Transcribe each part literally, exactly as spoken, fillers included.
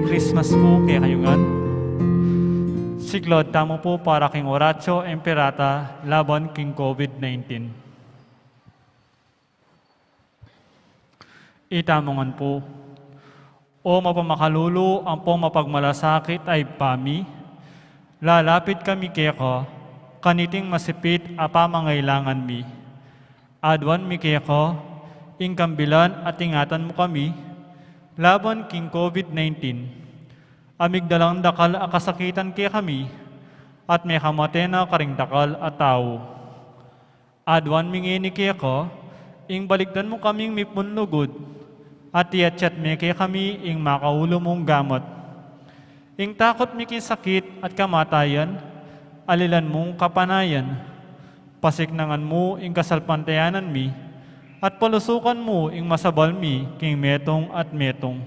Christmas pu kekayu ngan. Siklaud tamu pu para king Oratio Imperata laban king COVID nineteen. Itamu ngan pu. O mapamakalulu ampong mapagmalasakit a Ibpa mi, lalapit kami keka, kaniting masipit a pamangailangan mi. Aduan mi keka, ing kambilan at ingatan mu kami, laban king COVID nineteen. A migdalang dakal a kasakitan kekami, at mekamate na karing dakal a tau. Aduan mi ngeni keka, ing balikdan mu kaming mipunlugud, at iyatyat me kekami ing makaulu mung gamat. Ing takut mi king sakit at kamatayan, alilan mung kapanayan. Pasiknangan mu ing kasalpantayanan mi, at palusukan mu ing masabal mi king metung at metung.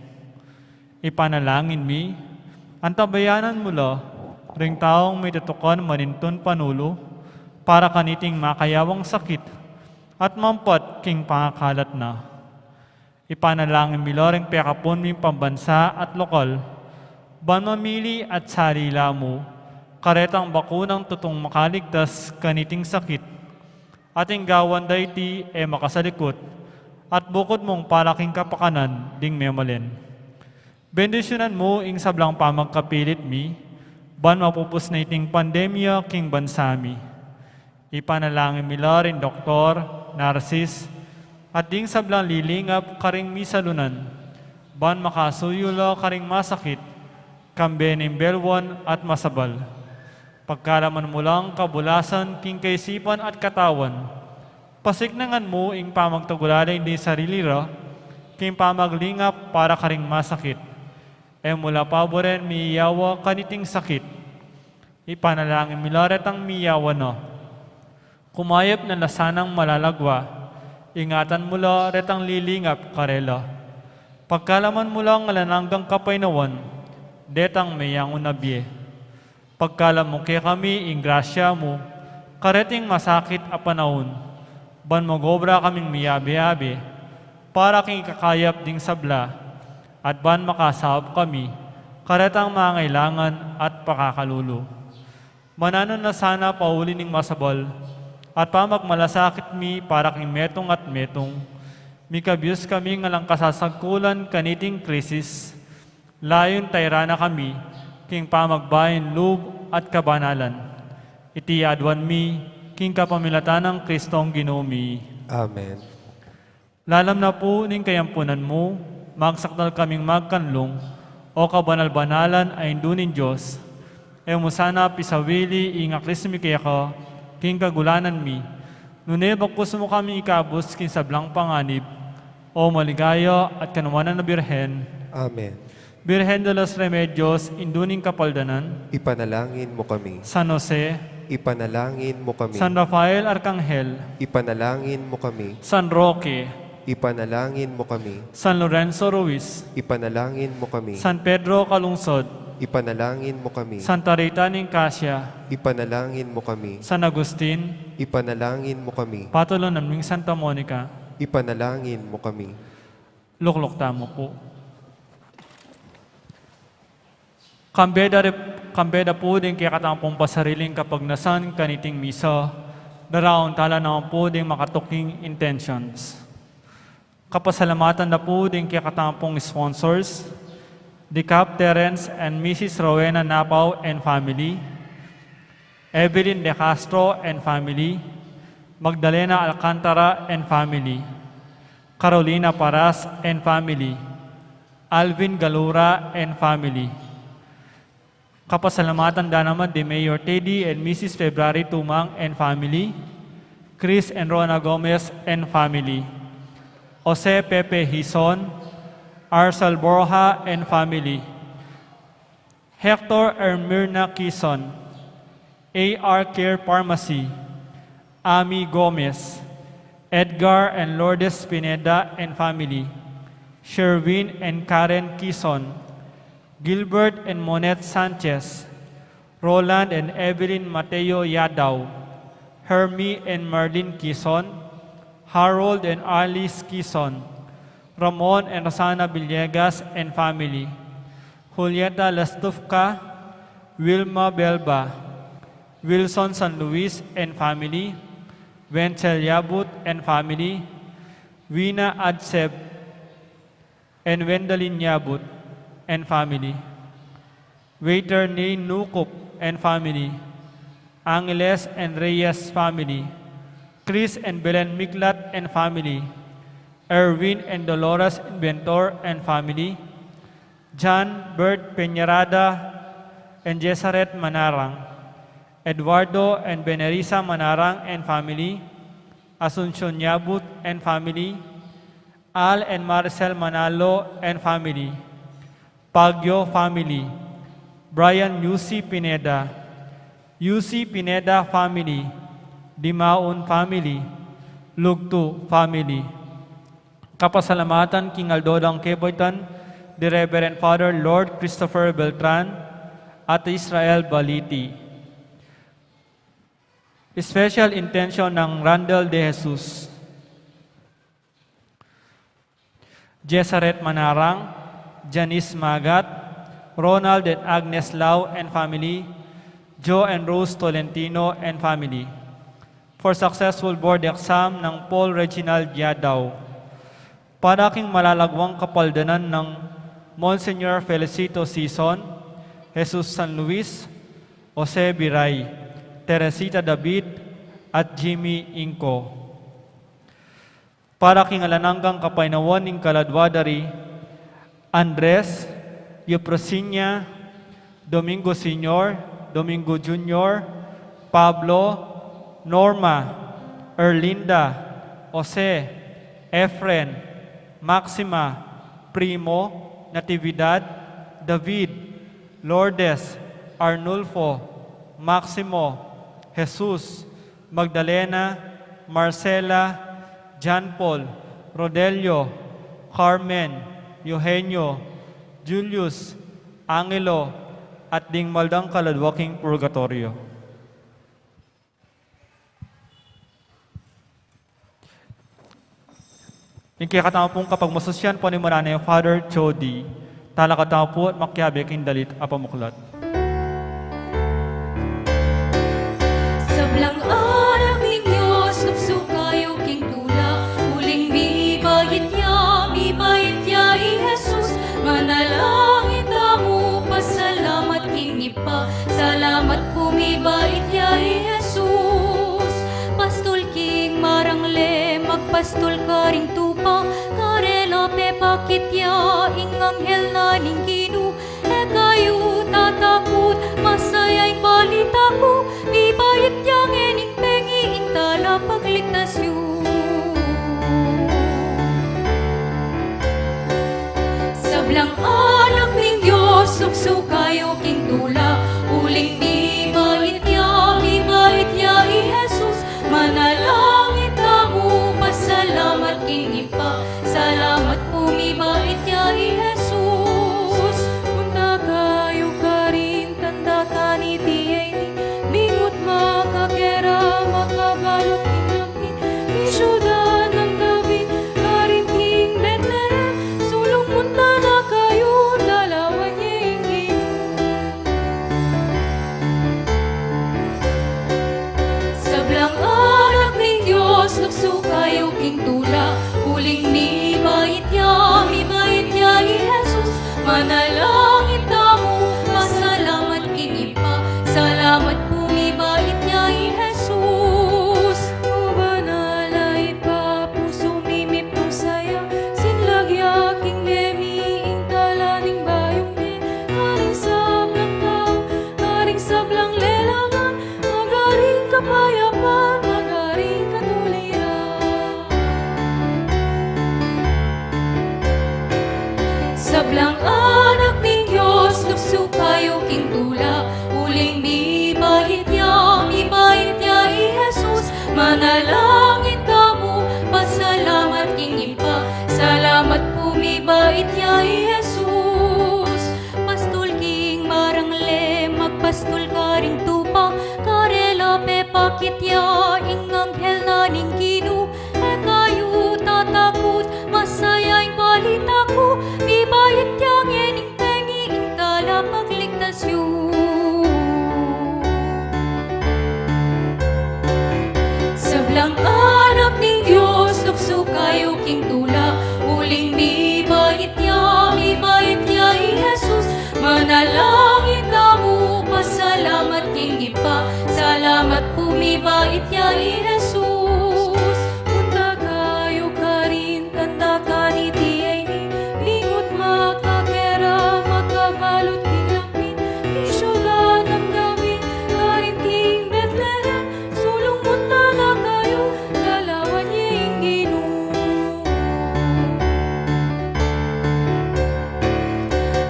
Ipanalangin mi, antabayanan mu la ring taung mitutukan manintun panulu para kaniting makayawang sakit at mampat king pangakalat na. Ipanalangin mi la ring pekapun ming pambansa at lokal, ban mamili at sarila mu karetang bakunang tutung makaligtas kaniting sakit. At ing gawan da iti e makasalikut, at bukud mung para king kapakanan ding memalen. Bendisyunan mu ing sablang pamagkapilit mi, ban mapupus na iting pandemya king bansa mi. Ipanalangin mi la ring doktor, narsis, at ding sablang lilingap karing misalunan, ban makasuyu la karing masakit, kambe ning belwan at masabal. Pagkalaman mu lang kabulasan king kaisipan at katawan, pasiknangan mu ing pamagtagulaling ding sarili ra, king pamaglingap para karing masakit. E mu la paburen miyawa kaniting sakit. Ipanalangin mi la retang miyawa na. Kumayap na la sanang malalagwa, ingatan mu la retang lilingap karela. Pagkalaman mu lang alang anggang kapaynawan, detang meyangu na bie. Pagkalam mu kekami ing grasya mu, kareting masakit a panaun, ban mag-obra kaming miyabe-abe, para king ikakayap ding sabla, at ban makasaup kami, karetang mangailangan at pakakalulu. Mananu na sana pauli ning masabal, at pamagmalasakit mi para king metung at metung, mikabius kami ngan lang kasasagkulan kaniting krisis, layun tayran na kami, king pamagbaing lub at kabanalan. Iti aduan mi, king kapamilatan nang Kristong Ginu mi. Amen. Lalam na pu ning kayampunan mu, magsakdal kaming magkanlung, o kabanal-banalan a Indu ning Dios. E mu sana pisawili ing aklis mi keka, king kagulanan mi, nune bagkus mu kami ikabus king sablang panganib, o maligaya at kanuanan a Birhen. Amen. Birhen de los Remedios, Indu ning Kapaldanan. Ipanalangin mu kami. San Jose. Ipanalangin mu kami. San Rafael Arkanghel. Ipanalangin mu kami. San Roque. Ipanalangin mu kami. San Lorenzo Ruiz. Ipanalangin mu kami. San Pedro Calungsod. Ipanalangin mu kami. Santa Rita ning Casia. Ipanalangin mu kami. San Agustin. Ipanalangin mu kami. Patulunan ming Santa Monica. Ipanalangin mu kami. Lukluk tamu pu. Kambe da ri-, kambe da pu ding kekatamung pasariling kapagnasan kaniting misa, daraun tala naman pu ding makatuking intentions. Kapasalamatan da pu ding kekatamung sponsors, Dicap Terence and Missus Rowena Napao and family, Evelyn De Castro and family, Magdalena Alcantara and family, Carolina Paras and family, Alvin Galura and family. Kapasalamatan da naman di Mayor Teddy and Missus February Tumang and family, Chris and Rona Gomez and family, Jose Pepe Hison, Arcel Borja and family, Hector and Mirna Kison, A R Care Pharmacy, Ami Gomez, Edgar and Lourdes Pineda and family, Sherwin and Karen Kison, Gilbert and Monette Sanchez, Roland and Evelyn Mateo Yadaw, Hermie and Marlene Kison, Harold and Alice Kison, Ramon and Rosana Villegas and family, Julieta Lastufka, Wilma Belba, Wilson San Luis and family, Wenzel Yabut and family, Wina Adseb and Wendalyn Yabut and family, Waiter Nain Nukup and family, Angeles and Reyes family, Chris and Belen Miklat and family, Erwin and Dolores Inventor and family, John Bert Peñarada and Jesaret Manarang, Eduardo and Benerisa Manarang and family, Asuncion Yabut and family, Al and Maricel Manalo and family, Pagyo family, Brian Yusi Pineda, Yusi Pineda family, Dimaun family, Lugtu family. Kapasalamatan king aldo dang kebaitan di Reverend Father Lord Christopher Beltran at Israel Baliti. Special intention nang Randall De Jesus, Jesaret Manarang, Janice Magat, Ronald and Agnes Lau and family, Joe and Rose Tolentino and family. For successful board exam nang Paul Reginald Yadaw. Para king malalagwang kapaldanan nang Monsignor Felicito Sison, Jesus San Luis, Jose Biray, Teresita David, at Jimmy Inco. Para king alang anggang kapaynawan ning kaladwa da ri Andres, Euprosinia, Domingo Senior, Domingo Junior, Pablo, Norma, Erlinda, Jose, Efren, Maxima, Primo, Natividad, David, Lourdes, Arnulfo, Maximo, Jesus, Magdalena, Marcela, John Paul, Rodelio, Carmen, Eugenio, Julius, Angelo, at ding mal dang kaladwa king purgatoryo. Ing kekatamu pung kapagmasusyan, panimunan ne Father Jody. Talakad tamu pu at makiabe king dalit a pamuklat. Sablang anak ning Dios, luksu kayu king tula, uling mibait ya, mibait ya i Jesus. Manalangin tamu, pasalamat king Ibpa, salamat pu mibait ya i Jesus. Pastul king marangle, magpastul karing tupa, karela pepakit ya ing anghel na ning Ginu. E kayu tatakut, masaya ing balita ku, mibait ya ngening pengi ing talapagligtas yu. Sablang anak ning Dios, luksu kayu king tula, uling mibait ya, mibait ya i Jesus. Manalangin tamu, pasalamat king Ibpa, salamat pu mibait ya i Jesus. Punta kayu karin tanda kaniti ini, mingut makakera, makabalut king langki, king siudad nang David, karin king Betlehem, sulung munta na kayu, dalawan ye ing Ginu. Sablang anak ning Dios, luksu kayu king tula, uling mibait ya, mibait ya i Jesus. Manalangin tamu, pasalamat king Ibpa, salamat pu mibait ya i Jesus. O banal a Ibpa, pusu mi mipnusaya, sinlag ya king mie mi ing tala ning bayung mie, karing sablang tau, karing sablang lelagan, magaring kapayapan, magaring katuliran. Sablang anak ning Dios, luksu kayu king tula, uling mibait ya, mibait ya i Jesus. Manalangin tamu, pasalamat king Ibpa, salamat pu mibait ya i Jesus. Pastul king marangle, magpastul karing tupa, karela pepakit ya ing anghel na ning Ginu. E kayu tatakut, masaya ing balita ku, mibait ya ngening pengi ing ya i Jesus. Punta kayu karin, tanda kaniti ini, bingut makakera, makabalut king lampin, king syudad nang David, karin king Betlehem, sulung munta na kayu, galawan ye ing Ginu.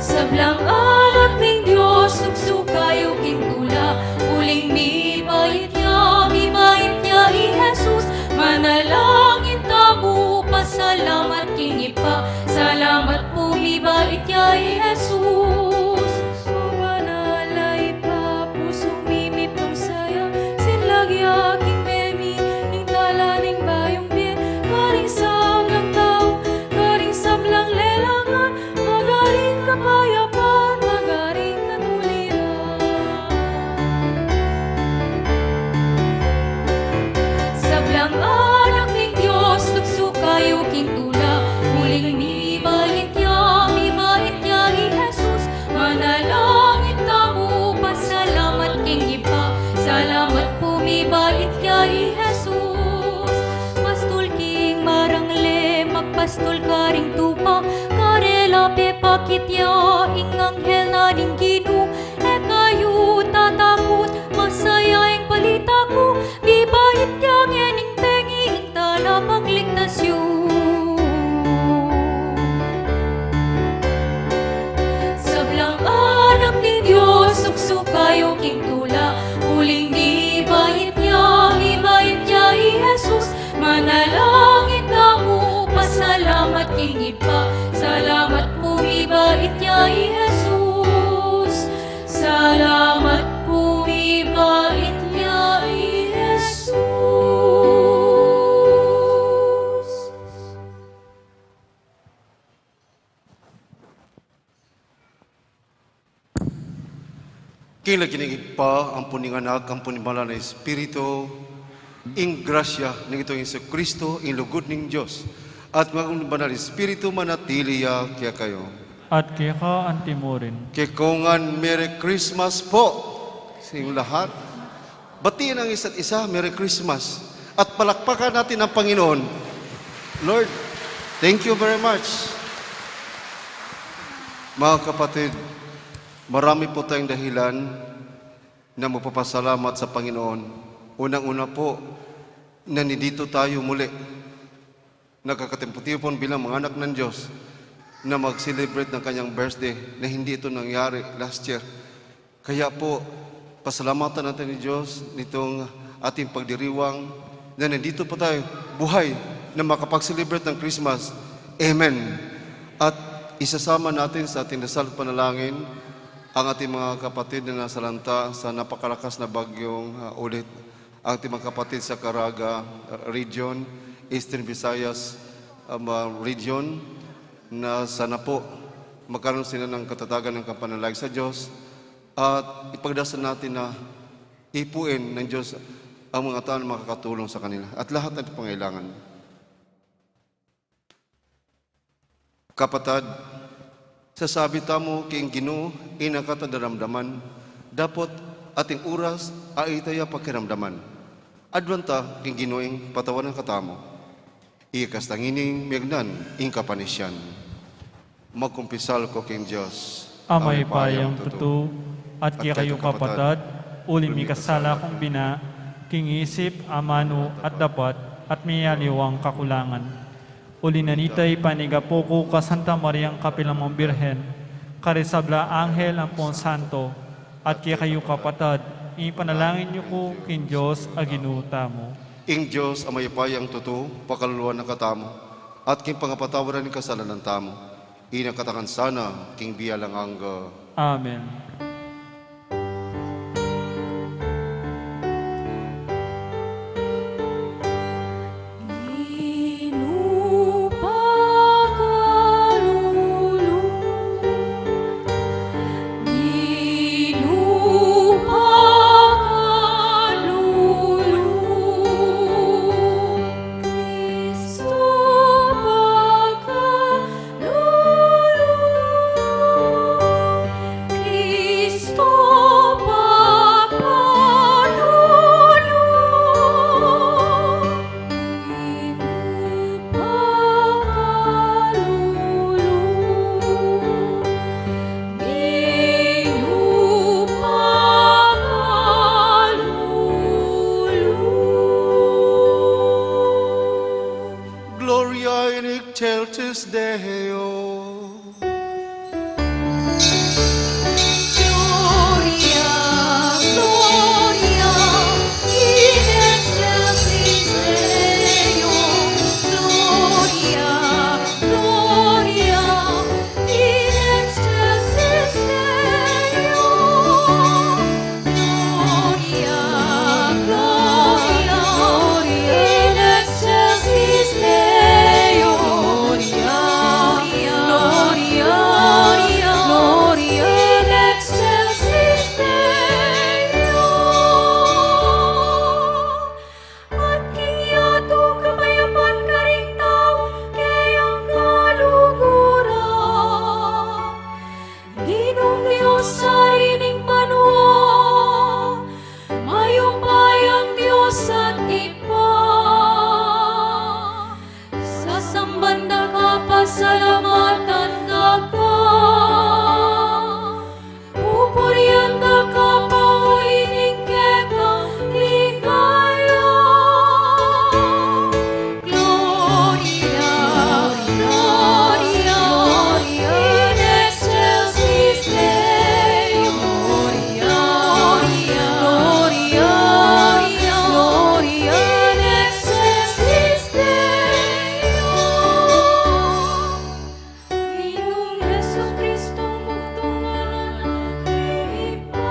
Sablang anak ning Dios, tuksu kayu king tula, uling mibait ya, mibait ya i Jesus. Manalangin tamu, pasalamat king Ibpa, salamat pu, mibait ya i Jesus. O banal a Ibpa, pusung mimipnung saya, sinlag ya king mie mi ing tala ning bayung bie, karing sablang tau, karing sablang lelangan, magaring kapayapan, magaring katuliran. Sablang anak ning Dios, tuksu kayu king tula, uling mibait ya, mibait ya i Jesus. Manalangin tamu, pasalamat king Ibpa, salamat pu, mibait ya i Jesus. Pastul king marangle, magpastul karing tupa, karela pepakit ya ing anghel na ning Ginu. E kayu tatakut, masaya ing balita ku, mibait ya ngening bengi ing talapagligtas yu. Sablang anak ning Dios, tuksu kayu king tula, uling mibait ya, mibait ya i Jesus. Manalangin tamu, pasalamat king Ibpa, salamat pu, mibait ya i Jesus. Salamat pu, mibait ya i Jesus. King lagyu ning Ibpa, ampon ning Anak, ampon ning Banal a Espiritu, ing grasya ning Ginu tang Jesucristo, ing lugud ning Dios, at ing Banal a Espiritu, manatili ya kekayu. At keka antimurin. Kekongan, Merry Christmas po sa inyong lahat. Batiin ang isa't isa, Merry Christmas. At palakpakan natin ang Panginoon. Lord, thank you very much. Mga kapatid, marami po tayong dahilan na magpapasalamat sa Panginoon. Unang-una po, nandito tayo muli. Nagkakatimpo-timpon bilang mga anak ng Diyos na mag-celebrate ng kanyang birthday na hindi ito nangyari last year. Kaya po, pasalamatan natin ni Diyos nitong ating pagdiriwang na nandito pa tayo, buhay, na makapag-celebrate ng Christmas. Amen. At isasama natin sa ating dasal at panalangin ang ating mga kapatid na nasalanta sa napakalakas na bagyong, ah, Odette. Ang ating mga kapatid sa Caraga, ah, region, Eastern Visayas, um, ah, region, na sana po magkaroon sila ng katatagan ng kapanalangin sa Diyos at ipagdasal natin na ipuin ng Diyos ang mga tao na makakatulong sa kanila at lahat ng pangailangan. Kapatad, sasabi tamu king Ginu ing akat a daramdaman, dapot ating oras a ita ya pakiramdaman. Aduan ta king Ginu ing patawanan katamu. Ikastan ini ing miyagnan ing kapanisian. Magkumpisal ko king Dios, a mayupayang tutu, at kekayu kapatad, uli mikasala kung bina, king isip, amanu, at dapat, at miyaliwang kakulangan. Uli na nita, ipanyawad ku kang Santa Mariang kapilan man Birhen, karing sablang anghel ampon santo, at kekayu kapatad, ipanalangin yu ku king Dios a Ginu tamu. Ing Dios a mayupayang tutu, pakaluluan na katamu, at king pangapatawad ning kasalanan tamu, inakatangan sana king bie alang angga. Amen. Deo. At king yatu kapayapan karing tau kayang kaluguran. Ginung Dios, Ari ning banua, mayupayang Dios at Ibpa, sasamban da ka, pasalamatan da ka, pupurian da ka, pauli ning kekang ligaya. Gloria, Gloria, Gloria in excelsis Deo. Gloria, Gloria, Gloria in excelsis Deo. Ginung Jesucristo, mugtung a Anak ning Ibpa,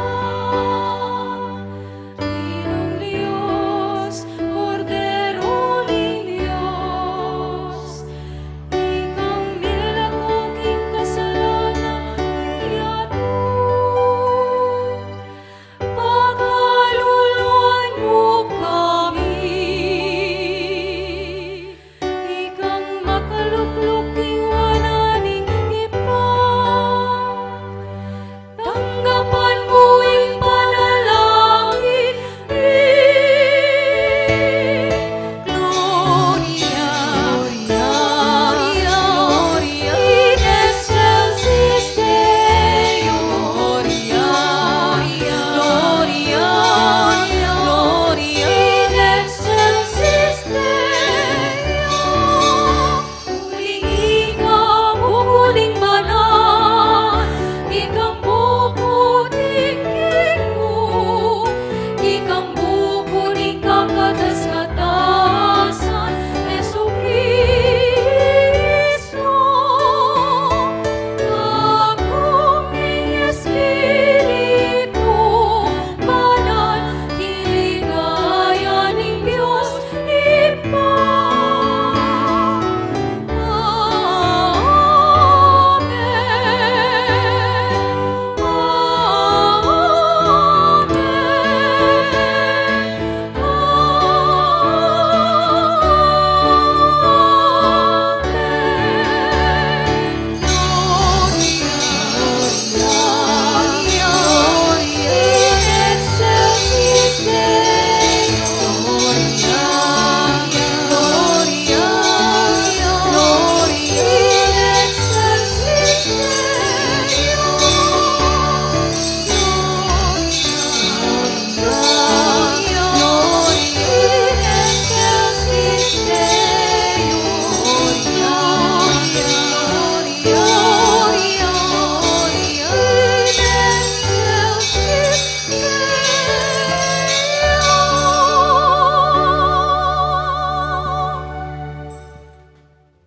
Ginung Dios, Kordero ning Dios, ikang milalako king kasalanan ning yatu. Pakaluluan mu kami. Ikang makalukluk king wanan ning Ibpa, tanggapan mu ing panalangin mi. Gloria, Gloria, Gloria in excelsis Deo. Gloria, Gloria, Gloria in excelsis Deo. Uling ikang buku ning banal, ikang buku ning Ginu, ikang buku ning kakatas-katasan, Jesukristo. Aku ning Espiritu Banal, king ligaya ning Dios Ibpa. Amen. Amen.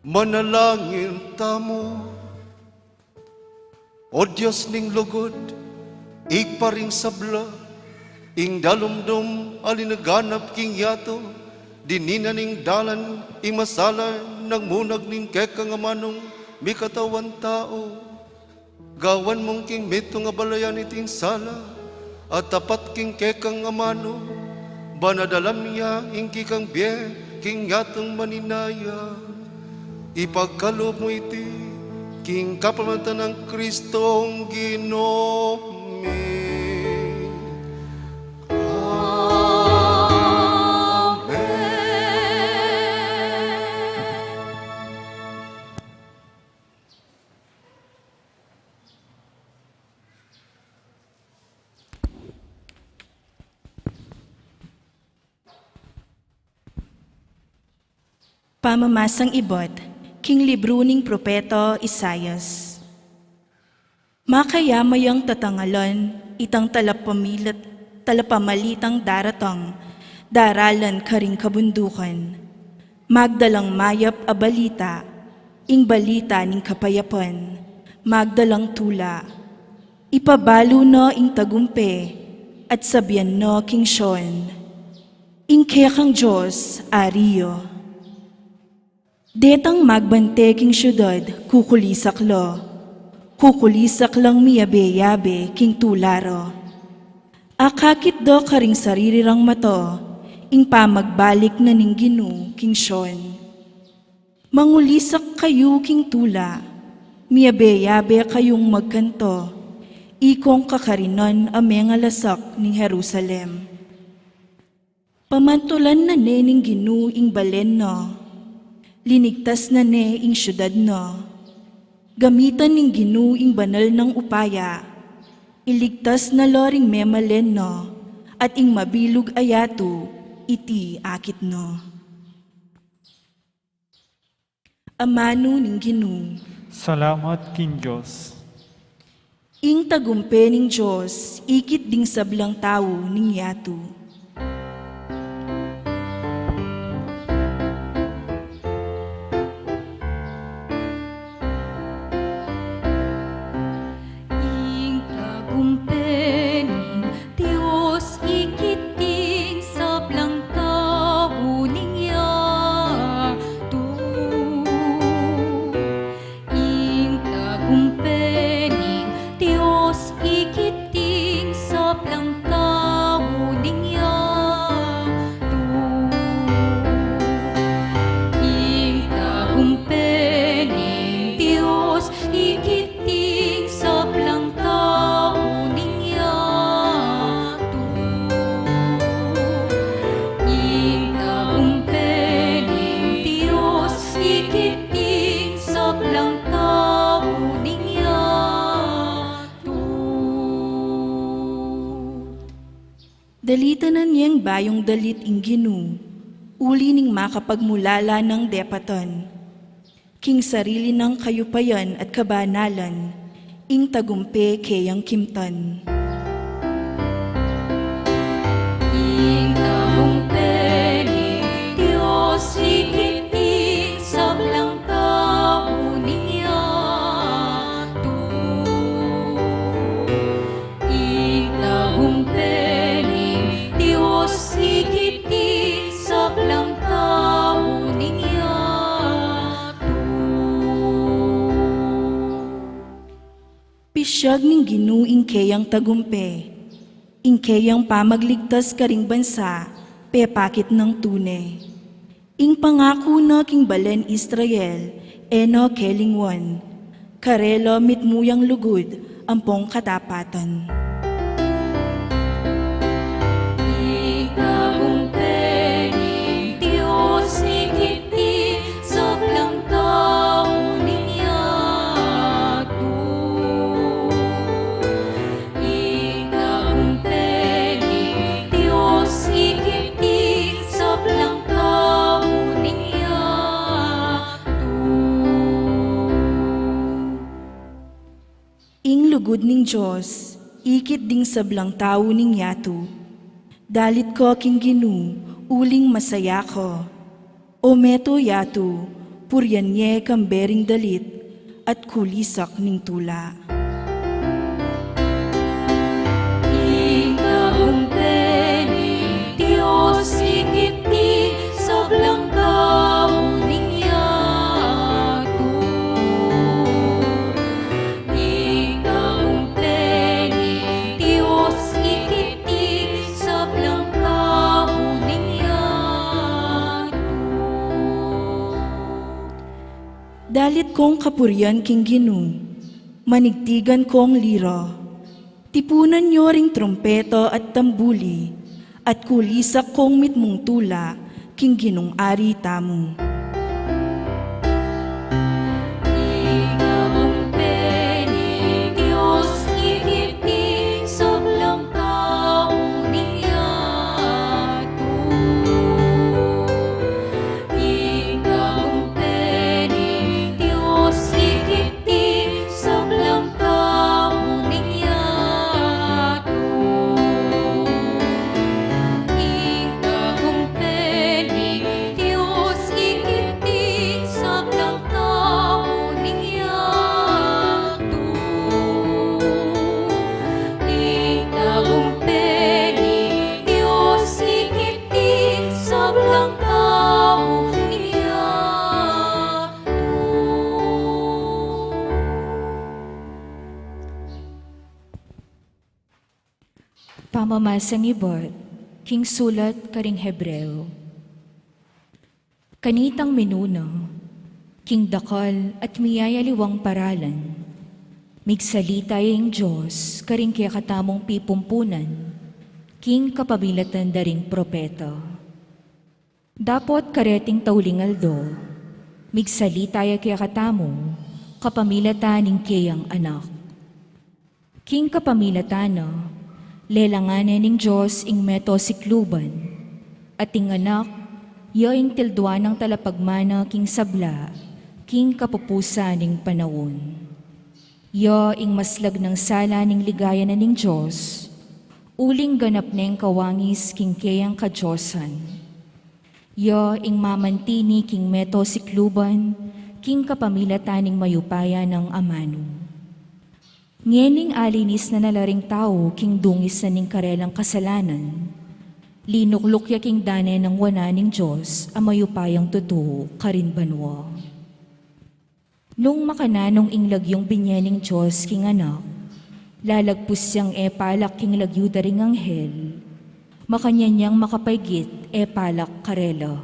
Manalangin tamu. O Dios ning lugud, Ibpa ring sabla, ing dalumdum a linaganap king yatu, dininan ning dalan ing masala nang munag ning kekang amanung mikatawan tau. Gawan mung king mitung a balayan iting sala, a tapat king kekang amanu, ban adalan ya ing kekang bie king yatung maninaya. Ipagkalub mu iti king kapamilatan nang Kristong Ginu mi. Amen. Pamamasang ibot. King libru ning propeta Isaias. Makaya mayang tatangalan itang talapamilit, talapamalitang daratang daralan karing kabundukan. Magdalang mayap a balita, ing balita ning kapayapan, magdalang tula. Ipabalu no ing tagumpe, at sabian no king Sion, ing kekang Dios, Ari yu. Detang magbante king siudad, kukulisak la. Kukulisak lang miyabe-yabe king tula ra. Akakit da karing sarili rang mata ing pamagbalik na ning Ginu king Sion. Mangulisak kayu king tula, miyabe-yabe kayung magkanta, ikong kakarinan a mengalasak ning Jerusalem. Pamantulan na ne ning Ginu ing balen na, linigtas na ne ing siudad na. Gamitan ning Ginu ing banal nang upaya, iligtas na la ring memalen na, at ing mabilug a yatu, iti akit na. Amanu ning Ginu. Salamat king Dios. Ing tagumpe ning Dios ikit ding sablang tau ning yatu. Ing tagumpe ning Dios ikit ding sablang tau ning yatu. Ing tagumpe ning Dios ikit ding sablang tau ning yatu. Ing tagumpe ning Dios ikit ding sablang tau ning yatu. Ing tagumpe ning Dios ikit ding sablang tau ning yatu. Dalitanan yeng bayung dalit ing Ginu, uli ning makapagmulala nang depatan. King sarili nang kayupayan at kabanalan, ing tagumpe keyang kimtan. Ing tagumpe ning Dios ikit ding sablang tau ning yatu. Ing tagumpe ning Dios ikit ding sablang tau ning yatu. Pisyag ning Ginu ing keyang tagumpe, ing keyang pamagligtas karing bansa, pepakit nang tune. Ing pangaku na king balen Israel, e na kelingwan. Karela mitmu yang lugud ampong katapatan. Ing tagumpe ning Dios ikit ding sablang tau ning yatu. Ing tagumpe ning Dios ikit ding sablang tau ning yatu. Ing lugud ning Dios ikit ding sablang tau ning yatu. Dalit ka king Ginu, uling masaya ka. O meto yatu, purian ye kambe ring dalit at kulisak ning tula. Ing tagumpe ning Dios ikit ding sablang tau ning yatu. Ing tagumpe ning Dios ikit ding sablang tau ning yatu. Dalit kong kapurian king Ginu, manigtigan kong lira. Tipunan yo ring trumpeta at tambuli, at kulisak kong mitmung tula king Ginung Ari tamu. Ing tagumpe ning Dios ikit ding sablang tau ning yatu. Ing tagumpe ning Pamamasang ibat king sulat karing Hebreo. Kanitang minuna, king dakal at miyayaliwang paralan, migsalita ya ing Dios karing kekatamung pipumpunan, king kapamilatan da ring propeta. Dapot kareting tauling aldo, migsalita ya kekatamu, kapamilatan ning keyang Anak. King kapamilatan na, lelangan ne ning Dios ing meto sikluban, at ing Anak, ya ing tilduan nang talapagmana king sabla, king kapupusan ning panaun. Ya ing maslag nang sala ning ligaya na ning Dios, uling ganap neng kawangis king keyang kadiosan. Ya ing mamantini king meto sikluban, king kapamilatan ning mayupaya nang amanu. Ngening alinis na na la ring tau king dungis na ning karelang kasalanan, linukluk ya king dane nang wanan ning Dios a mayupayang tutu karin banua. Nung makananung ing lagyung binye ning Dios king Anak, lalagpus yang e palak king lagyu da ring anghel, makanyan yang makapaygit e palak karela.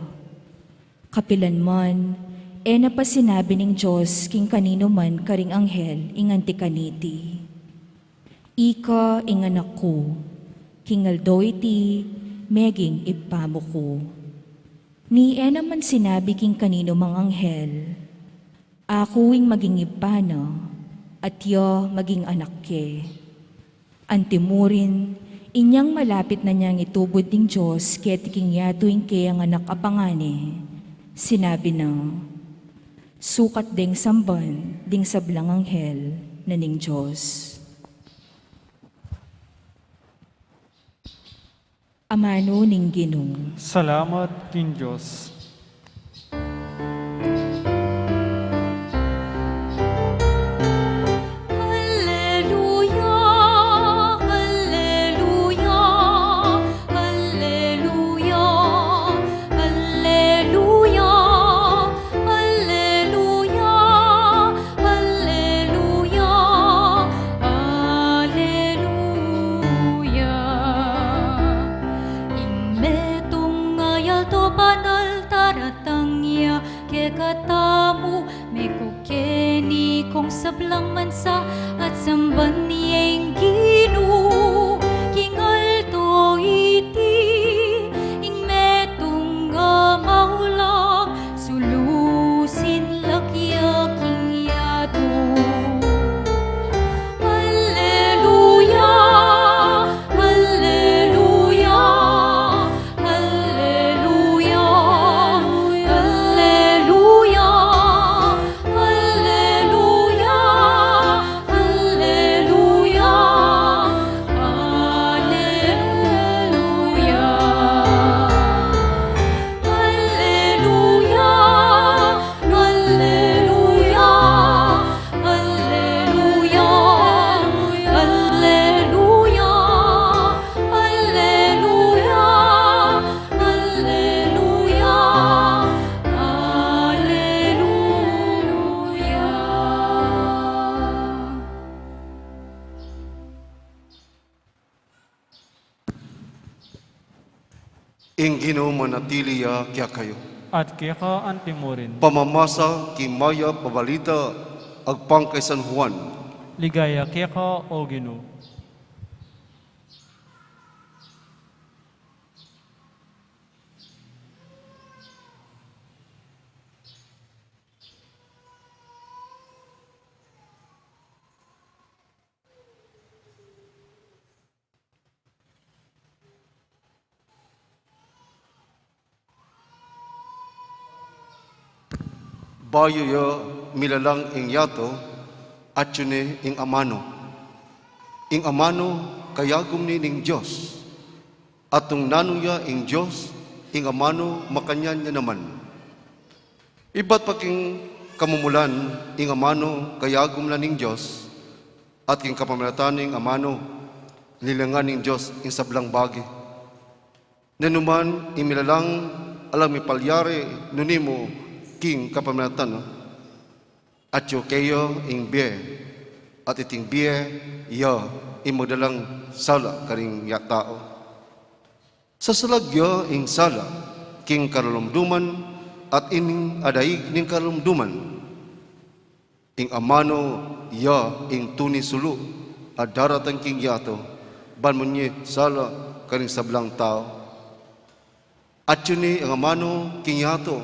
Kapilan man, e na pa sinabi ning Dios king kaninu man karing anghel ing anti kaniti, "Ika ing Anak ku, king aldo iti, meging Ibpa mu ku." Ni e na man sinabi king kaninu mang anghel, "Aku ing maging Ibpa na, at ya maging Anak ke." Antimurin, inyang malapit na nyang itubud ning Dios keti king yatu ing keyang Anak a pangane, sinabi na, "Sukat deng samban ding sablang anghel na ning Dios." Amanu ning Ginu. Salamat king Dios. Alleluia, alleluia, alleluia, alleluia, alleluia, alleluia, alleluia. Ing metung a aldo banal daratang ya kekatamu, mekukeni kong sablang mansa at samban ye ing Ginu. King aldo iti, ing metung a maulang sulusin la kaya king yatu. Alleluia, alleluia, alleluia, alleluia, alleluia, alleluia, alleluia. Alleluia, alleluia, alleluia, alleluia, alleluia, alleluia, alleluia. Ing Ginu manatili ya kekayu. At keka antimurin. Pamamasa king mayap a balita agpang kay San Juan. Ligaya keka, O Ginu. Bayu ya milalang ing yatu, atyu ne ing amanu. Ing amanu kayagum ne ning Dios. At nung nanu ya ing Dios, ing amanu makanyan ya naman. Ibat pa king kamumulan, ing amanu kayagum la ning Dios, at king kapamilatan ning amanu, linangan ning Dios ing sablang bage. Nanu man ing milalang alang mipalyari nune mu king kapamilatan na, atyu keya ing bie. At iting bie ya ing magdalang sala karing ya tau. Sasalag ya ing sala king karalumduman, at ining adaig ning karalumduman. Ing amanu ya ing tuni sulu a daratang king yatu, ban munye sala karing sablang tau. Atyu ne ing amanu king yatu,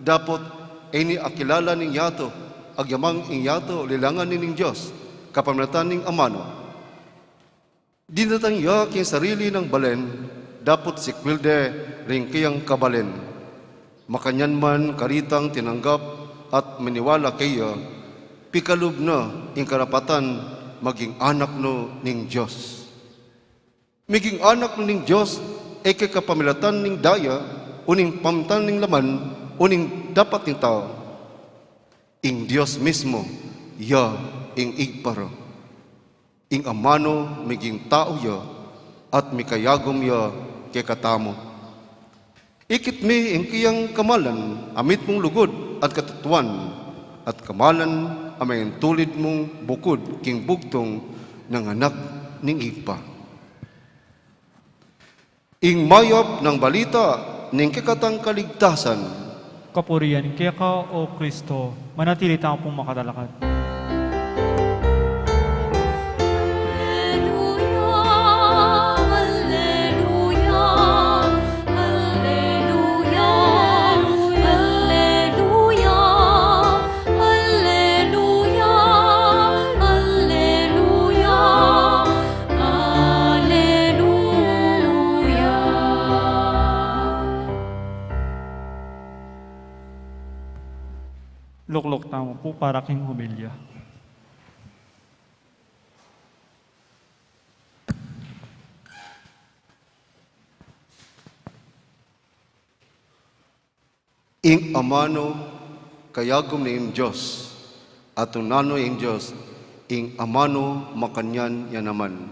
dapot e ne akilala ning yatu, agyamang ing yatu lilangan ne ning Dios kapamilatan ning amanu. Dinatang ya king sarili nang balen, dapot sikwil de ring kayang kabalen. Makanyan man karetang tinanggap at maniwala keya, pikalub na ing karapatan maging anak no ning Dios. Maging anak no ning Dios, e ke kapamilatan ning daya, o ning pamilatan ning laman, o ning dapat ning tau. Ing Dios mismu, ya ing Ibpa ra. Ing amanu maging tau ya, at mikayagum ya kekatamu. Ikit mi ing kayang kamalan a mitmung lugud at katutuan, at kamalan a maintulid mung bukud king bugtung nang anak ning Ibpa. Ing mayap nang balita ning kekatang kaligtasan. Kapurian keka, O Kristo. Manatili tamu pung makatalakad. Alleluia, alleluia, alleluia, alleluia, alleluia, alleluia, alleluia. Lukluk tamu pu para king homilya. Ing amanu kayagum ne ing Dios, at nung nanu ing Dios, ing amanu makanyan ya naman.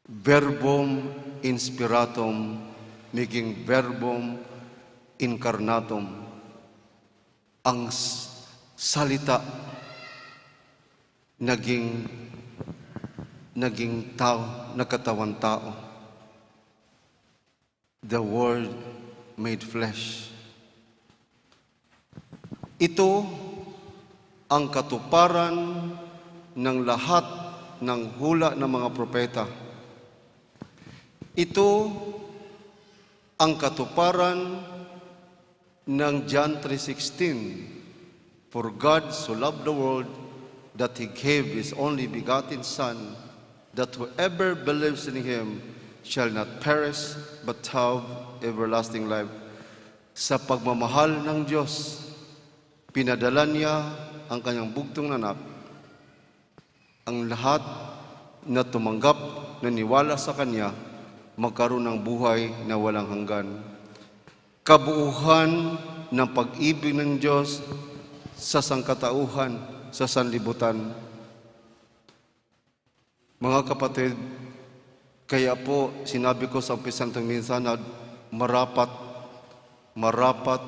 Verbum inspiratum, maging verbum incarnatum. Ang s-, salita naging, naging tau, nagkatawan tau. The Word made flesh. Ito ang katuparan ng lahat ng hula ng mga propeta. Ito ang katuparan ng John three sixteen, "For God so loved the world that he gave his only begotten Son, that whoever believes in him shall not perish but have everlasting life." Sa pagmamahal ng Diyos, pinadala niya ang kanyang bugtong na anak. Ang lahat na tumanggap, naniwala sa kanya, magkaroon ng buhay na walang hanggan. Kabuuhan ng pag-ibig ng Diyos sa sangkatauhan, sa sanlibutan. Mga kapatid, kaya po sinabi ko sa umpisa nitong minsan na marapat, marapat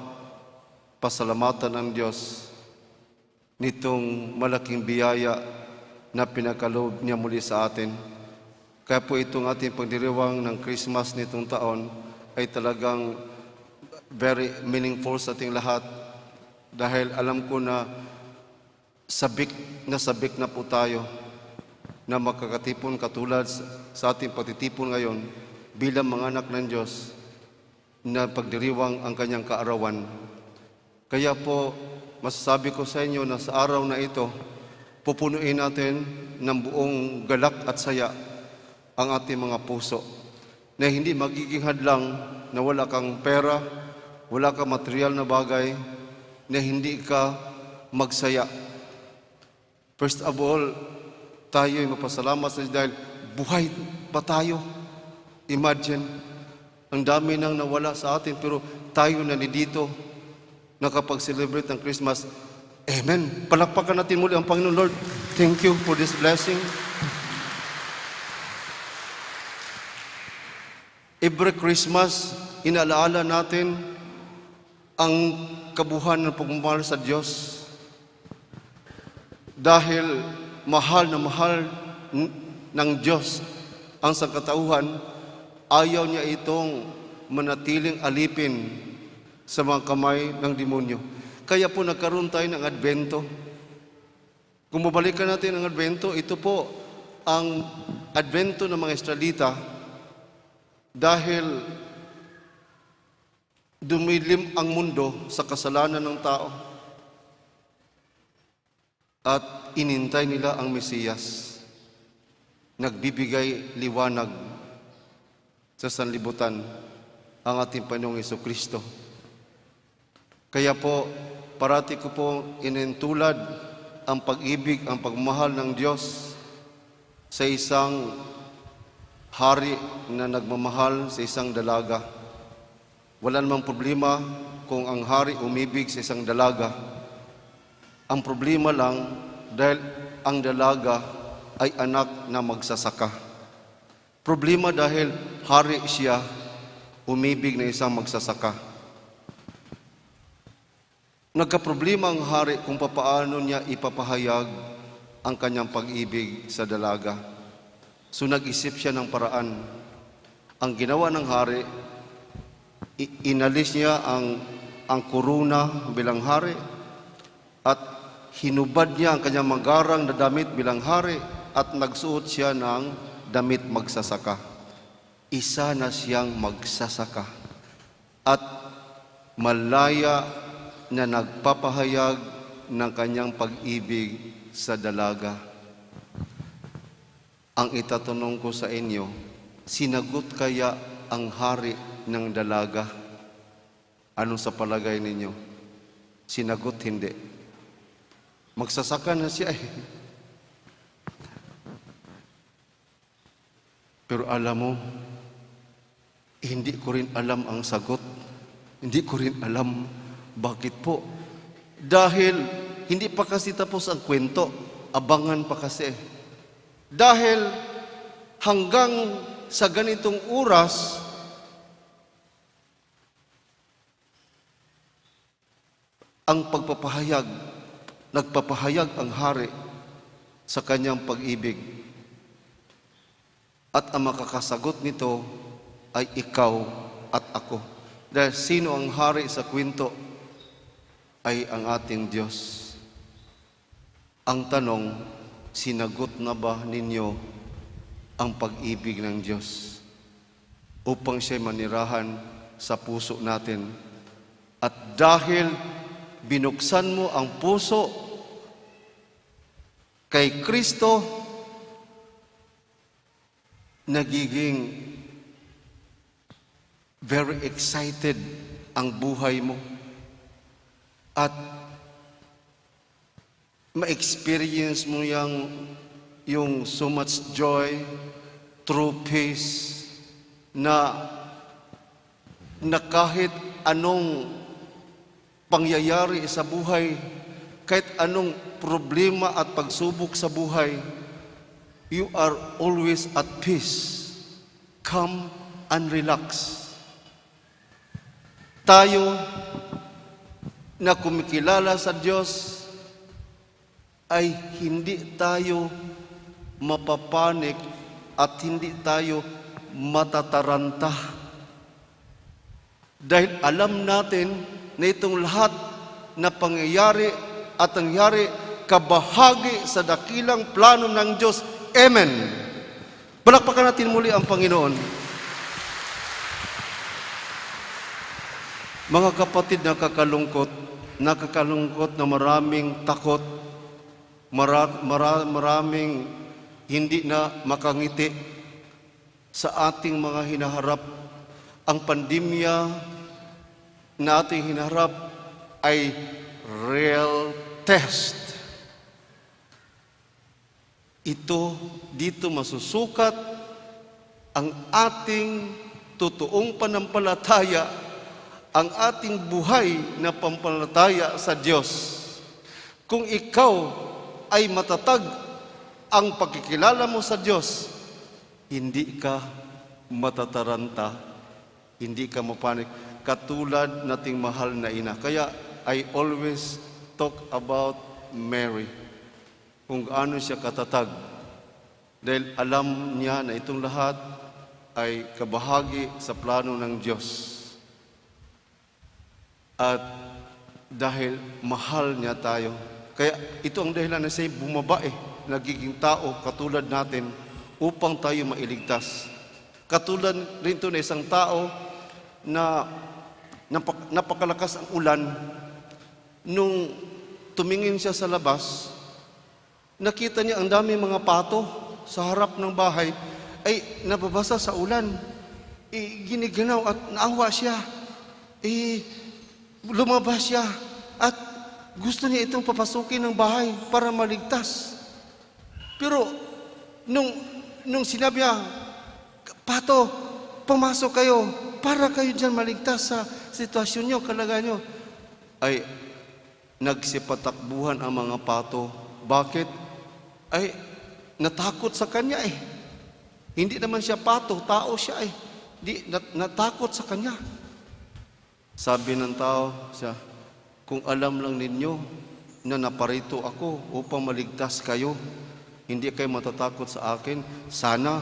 pasalamatan ang Diyos nitong malaking biyaya na pinakaloob niya muli sa atin. Kaya po itong ating pagdiriwang ng Christmas nitong taon ay talagang very meaningful sa ating lahat, dahil alam ko na sabik na sabik na po tayo na makakatipon katulad sa, sa ating pagtitipon ngayon bilang mga anak ng Diyos na pagdiriwang ang kanyang kaarawan. Kaya po, masasabi ko sa inyo na sa araw na ito, pupunuin natin ng buong galak at saya ang ating mga puso, na hindi magiging hadlang na wala kang pera, wala kang material na bagay, na hindi ka magsaya. First of all, tayo'y mapasalamat sa Diyos dahil buhay pa tayo. Imagine, ang dami nang nawala sa atin, pero tayo nandito, nakapag-celebrate ng Christmas. Amen. Palakpakan natin muli ang Panginoon. Lord, thank you for this blessing. Every Christmas, inaalaala natin ang kabuuhan ng pagmamahal sa Diyos. Dahil mahal na mahal n-, ng Diyos ang sangkatauhan, ayaw niya itong manatiling alipin sa mga kamay ng demonyo. Kaya po nagkaroon tayo ng Advento. Kung babalikan natin ang Advento, ito po ang Advento ng mga Israelita dahil dumilim ang mundo sa kasalanan ng tao. At inintay nila ang Mesiyas, nagbibigay liwanag sa sanlibutan, ang ating Panginoong Jesucristo. Kaya po, parati ko po inintulad ang pag-ibig, ang pagmamahal ng Diyos sa isang hari na nagmamahal sa isang dalaga. Wala namang problema kung ang hari umibig sa isang dalaga. Ang problema lang dahil ang dalaga ay anak na magsasaka. Problema dahil hari siya, umibig na isang magsasaka. Nagkaproblema ang hari kung papaano niya ipapahayag ang kanyang pag-ibig sa dalaga. So, nag-isip siya ng paraan. Ang ginawa ng hari, i-, inalis niya ang, ang kuruna bilang hari at hinubad niya ang kanyang magarang na damit bilang hari at nagsuot siya ng damit magsasaka. Isa na siyang magsasaka at malaya na nagpapahayag ng kanyang pag-ibig sa dalaga. Ang itatanong ko sa inyo, sinagot kaya ang hari ng dalaga? Ano sa palagay ninyo? Sinagot, hindi. Magsasaka na siya eh. Pero alam mo, hindi ko rin alam ang sagot. Hindi ko rin alam. Bakit po? Dahil hindi pa kasi tapos ang kwento. Abangan pa kasi. Dahil hanggang sa ganitong oras, ang pagpapahayag, nagpapahayag ang hari sa kanyang pag-ibig. At ang makakasagot nito ay ikaw at ako. Dahil sino ang hari sa kwento? Ay ang ating Diyos. Ang tanong, sinagot na ba ninyo ang pag-ibig ng Diyos upang siya'y manirahan sa puso natin? At dahil binuksan mo ang puso kay Kristo, nagiging very excited ang buhay mo. At ma-experience mo yang, yung so much joy, true peace, na, na kahit anong pangyayari sa buhay, kahit anong problema at pagsubok sa buhay, you are always at peace, calm and relax. Tayo na kumikilala sa Diyos ay hindi tayo mapapanik at hindi tayo matataranta. Dahil alam natin na itong lahat na pangyayari at nangyari, kabahagi sa dakilang plano ng Diyos. Amen. Palakpakan natin muli ang Panginoon. Mga kapatid, nakakalungkot, nakakalungkot na maraming takot, mara-, mara-, maraming hindi na makangiti sa ating mga hinaharap. Ang pandemya na ating hinaharap ay real test. Ito, dito masusukat ang ating totoong pananampalataya, ang ating buhay na pananampalataya sa Diyos. Kung ikaw ay matatag ang pagkikilala mo sa Diyos, hindi ka matataranta, hindi ka mapanik, katulad nating mahal na ina. Kaya I always talk about Mary. kung gaano siya katatag, dahil alam niya na itong lahat ay kabahagi sa plano ng Diyos. At dahil mahal niya tayo, kaya ito ang dahilan na siya bumaba eh, nagiging tao katulad natin upang tayo mailigtas. Katulad rin to na isang tao na napak-, napakalakas ang ulan, nung tumingin siya sa labas, nakita niya ang daming mga pato sa harap ng bahay, ay nababasa sa ulan. Eh, giniginaw at naawa siya. Eh, lumabas siya at gusto niya itong papasukin ng bahay para maligtas. Pero nung, nung sinabi niya, "Pato, pumasok kayo para kayo diyan maligtas sa sitwasyon niyo, kalagayan niyo." Ay, nagsipatakbuhan ang mga pato. Bakit? Ay, natakot sa kanya eh. Hindi naman siya pato, tao siya eh. Di, nat-, natakot sa kanya. Sabi ng tao siya, "Kung alam lang ninyo na naparito ako upang maligtas kayo, hindi kayo matatakot sa akin. Sana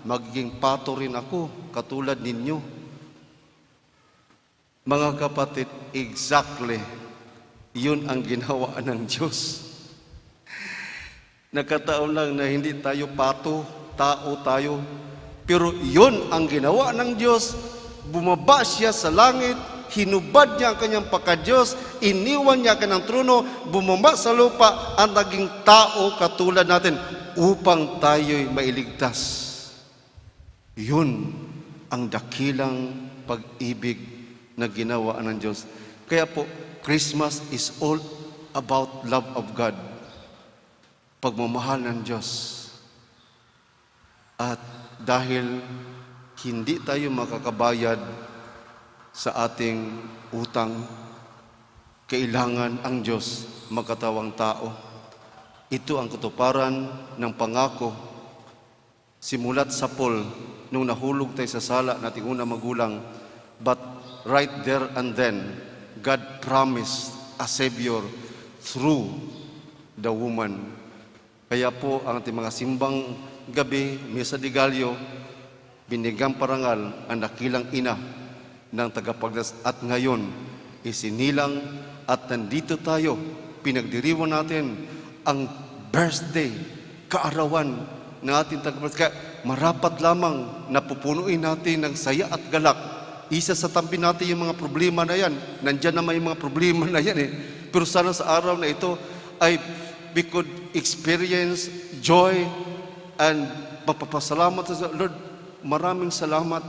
magiging pato rin ako, katulad ninyo." Mga kapatid, exactly yun ang ginawa ng Diyos. Nagkataon lang na hindi tayo pato, tao tayo. Pero yun ang ginawa ng Diyos. Bumaba siya sa langit, hinubad niya ang kanyang pagka-Diyos, iniwan niya ang kanyang trono, bumaba sa lupa at naging tao katulad natin upang tayo'y mailigtas. Yun ang dakilang pag-ibig na ginawa ng Diyos. Kaya po, Christmas is all about love of God. Pagmamahal ng Diyos. At dahil hindi tayo makakabayad sa ating utang, kailangan ang Diyos magkatawang tao. Ito ang katuparan ng pangako simulat sapul nung nahulog tayo sa sala nating unang magulang. But right there and then, God promised a Savior through the woman. Kaya po, ang ating mga simbang gabi, Misa de Gallo, binigyang parangal ang dakilang ina ng tagapagligtas. At ngayon, isinilang at nandito tayo, pinagdiriwang natin ang birthday, kaarawan ng ating tagapagligtas. Kaya marapat lamang na pupunuin natin ng saya at galak. Isa sa tabi natin yung mga problema na yan. Nandiyan naman yung mga problema na yan eh. Pero sana sa araw na ito ay we could experience joy and magpapasalamat sa Lord. Maraming salamat.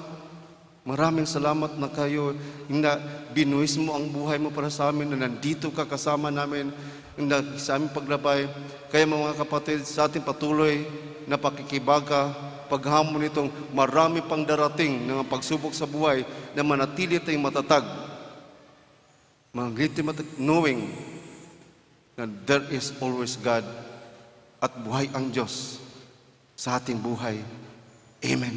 Maraming salamat na kayo, na binuhis mo ang buhay mo para sa amin, na nandito ka kasama namin, na sa aming paglabay. Kaya mga kapatid, sa ating patuloy na pakikibaka, paghamon nitong marami pang darating na mga pagsubok sa buhay, na manatili tayong matatag. Manatili tayong matatag, knowing na there is always God at buhay ang Diyos sa ating buhay. Amen.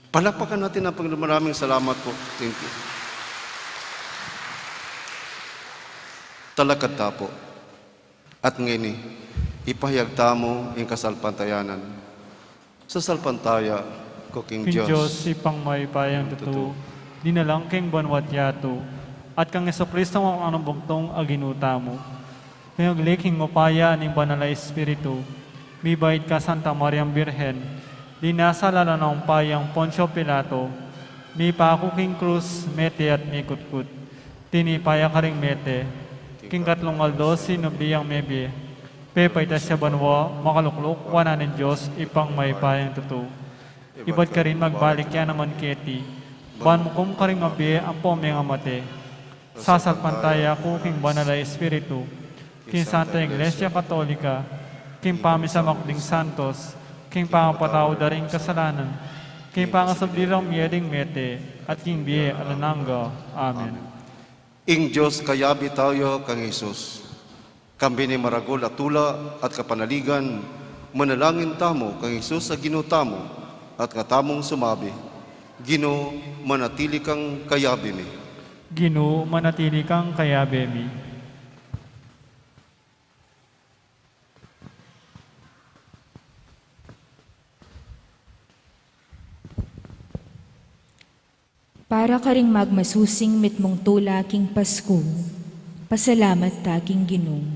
Palakpakan natin ang Panginoon. Maraming salamat po. Thank you. Talakad ta po. At ngeni, ipahayag tamu ing kasalpantayanan. Sasalpantaya ku king Dios, Dios, Ibpang mayupayang tutu, dinalang king banua't yatu, at kang Jesucristo, anak nang bugtung a Ginu tamu. King agli king upaya ning Banal a Espiritu, mibait kang Santa Mariang Birhen, linasa lalam ning upayang Poncio Pilato, mipaku king krus, mete at mikutkut. Tinipa ya karing mete, king katlung aldo sinubli yang mebie, pepaitas ya banua, makalukluk wanan ning Dios, Ibpang mayupayang tutu. Ibat karin magbalik ya naman keti, ban mukum karing mabie ampong mengamate. Sasalpantaya ku king Banal a Espiritu, king Santa Iglesia Katolika, king pamisamak ding santos, king pangapatawad da ring kasalanan, king pangasubli rang mie ding mete, at king bie alang angga. Amen. Ing Dios kayabe tamu ya kang Jesus. Kambe ning maragul a tula at kapanaligan, manalangin tamu kang Jesus a Ginu tamu, at katamung sumabi, Ginu, manatili kang kayabe mi. Ginu, manatili kang kayabe mi. Para karing magmasusing mitmung tula king Pasku, pasalamat ta king Ginu.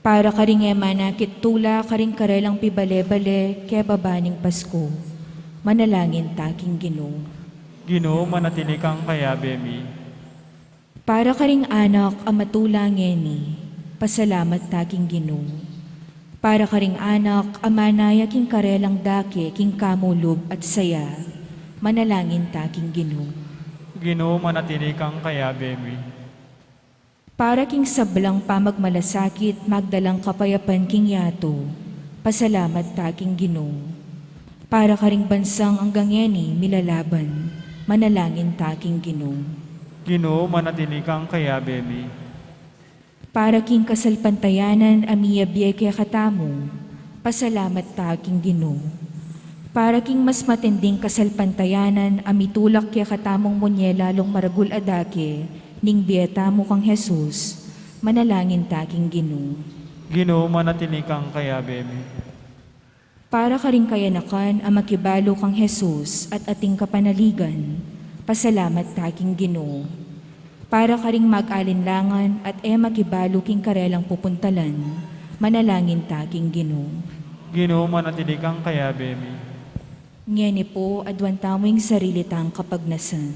Para karing e manakit tula karing karelang pibale-bale kebaba ning Pasku, manalangin ta king Ginu. Ginu, manatili kang kayabe mi. Para karing anak a matula ngeni, pasalamat ta king Ginu. Para karing anak a manaya king karelang dake king kamulub at saya, manalangin ta king Ginu. Ginu, manatili kang kayabe mi. Para king sablang pamagmalasakit magdalang kapayapan king yatu, pasalamat ta king Ginu. Para karing bansang anggang ngeni milalaban, manalangin ta king Ginu. Ginu, manatili kang kayabe mi. Para king kasalpantayanan a miyabie kekatamu, pasalamat ta king Ginu. Para king mas matinding kasalpantayanan a mitulak kekatamung munye lalung maragul a dake ning bie tamu kang Jesus, manalangin ta king Ginu. Ginu, manatili kang kayabe mi. Para karing kayanakan a makibalu kang Jesus at ating kapanaligan, pasalamat ta king Ginu. Para karing mag-alinlangan at e makibalu king karelang pupuntalan, manalangin ta king Ginu. Ginu, manatili kang kayabe mi. Ngeni pu, aduan tamu ing sarili tang kapagnasan.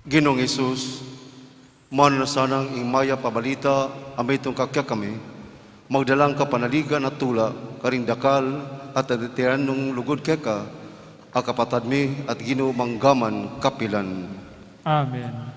Ginung Jesus, manu na sanang ing mayap a balita a mitungka kekami, magdalang kapanaligan at tula karing dakal at aditiran nung lugud keka, a kapatad mi at Ginu manggaman kapilan. Amen.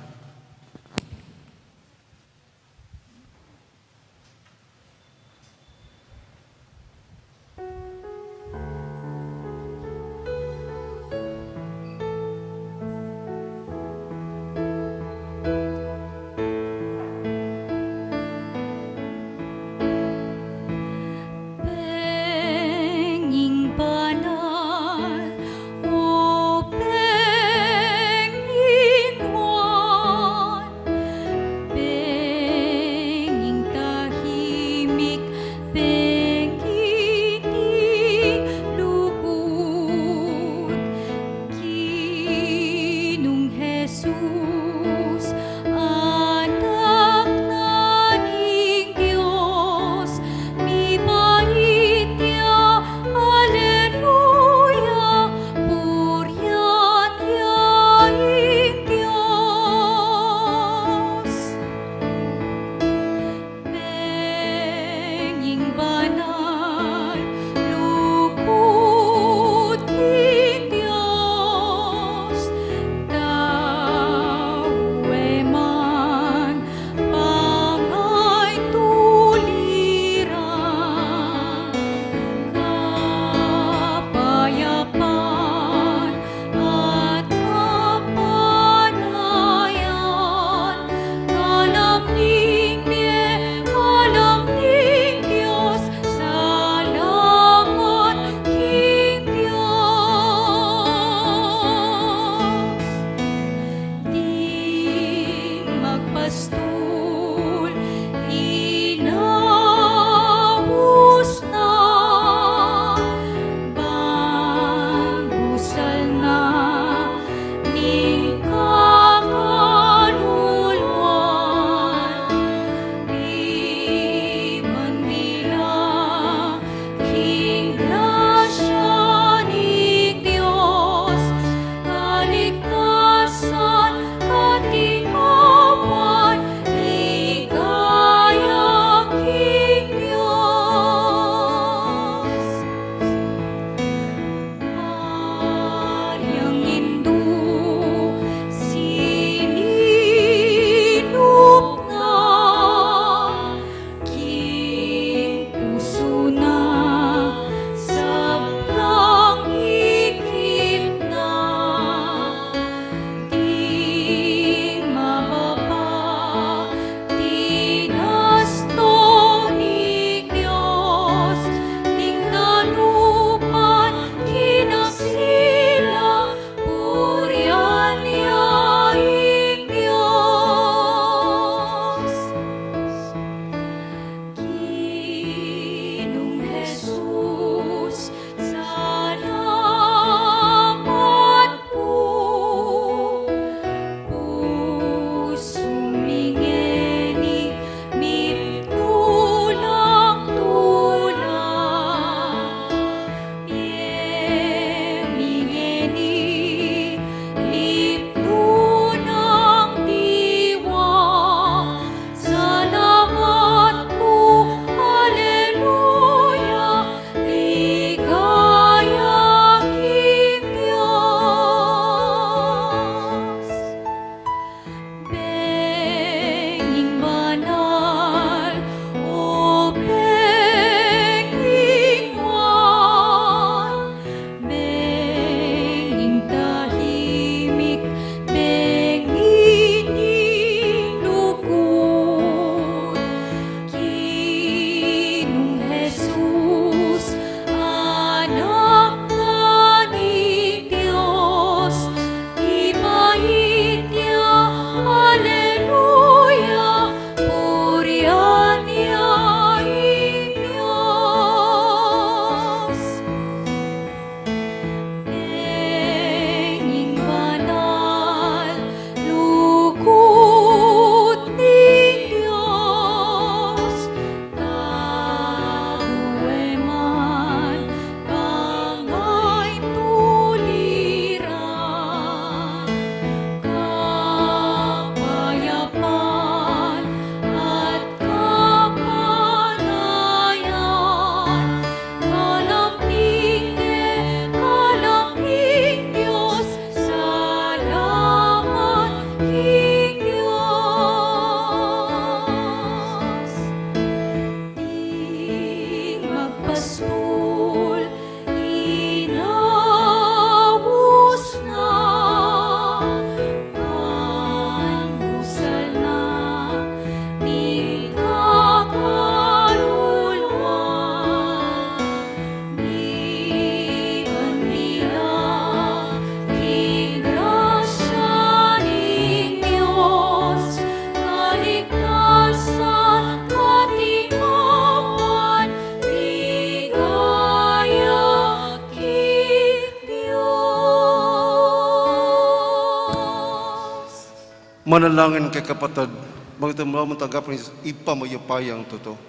Manalangin kayu, kapatad, bang ita mu naman tanggapan ning Ibpa mayupayang tutu.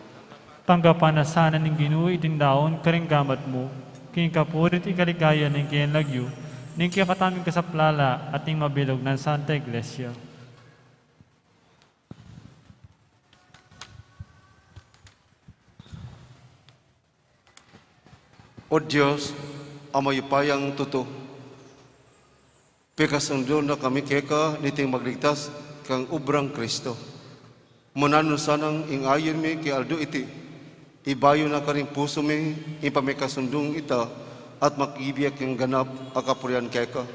Tanggapan na sana ning Ginu iting daun karing gamat mu, king kapurian at kaligayan ning kayang lagyu, ning kekatamung kasaplalan at ning mabilug nang Santa Iglesia. O Dios, a mayupayang tutu, pekasundun na kami keka niting magligtas kang obrang Kristo. Mananu sanang ing ayun mi king aldo iti, ibayu na karing pusu mi ing pamekasundung ita at makibie king ganap a kapurian keka.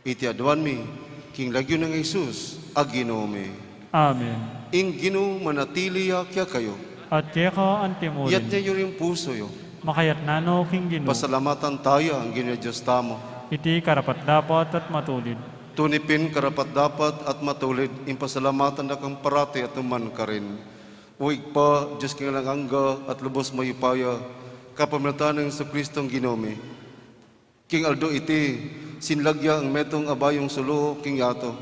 Iti aduan mi king lagyu nang Jesus a Ginu mi. Amen. Ing Ginu manatili ya kekayu. At keka antimurin. Itas yu ring pusu yu. Makaitas no king Ginu. Pasalamatan taya ing Ginu a Dios tamu. Iti karapat-dapat at matulid. Tune pin karapat-dapat at matulid ing pasalamatan da kang parati at nukarin man. O Ibpa, Dios king alang angga at lubus mayupaya, kapamilatan nang Jesucristong Ginu mi. King aldo iti, sinlag ya ing metung a bayung sulu king yatu.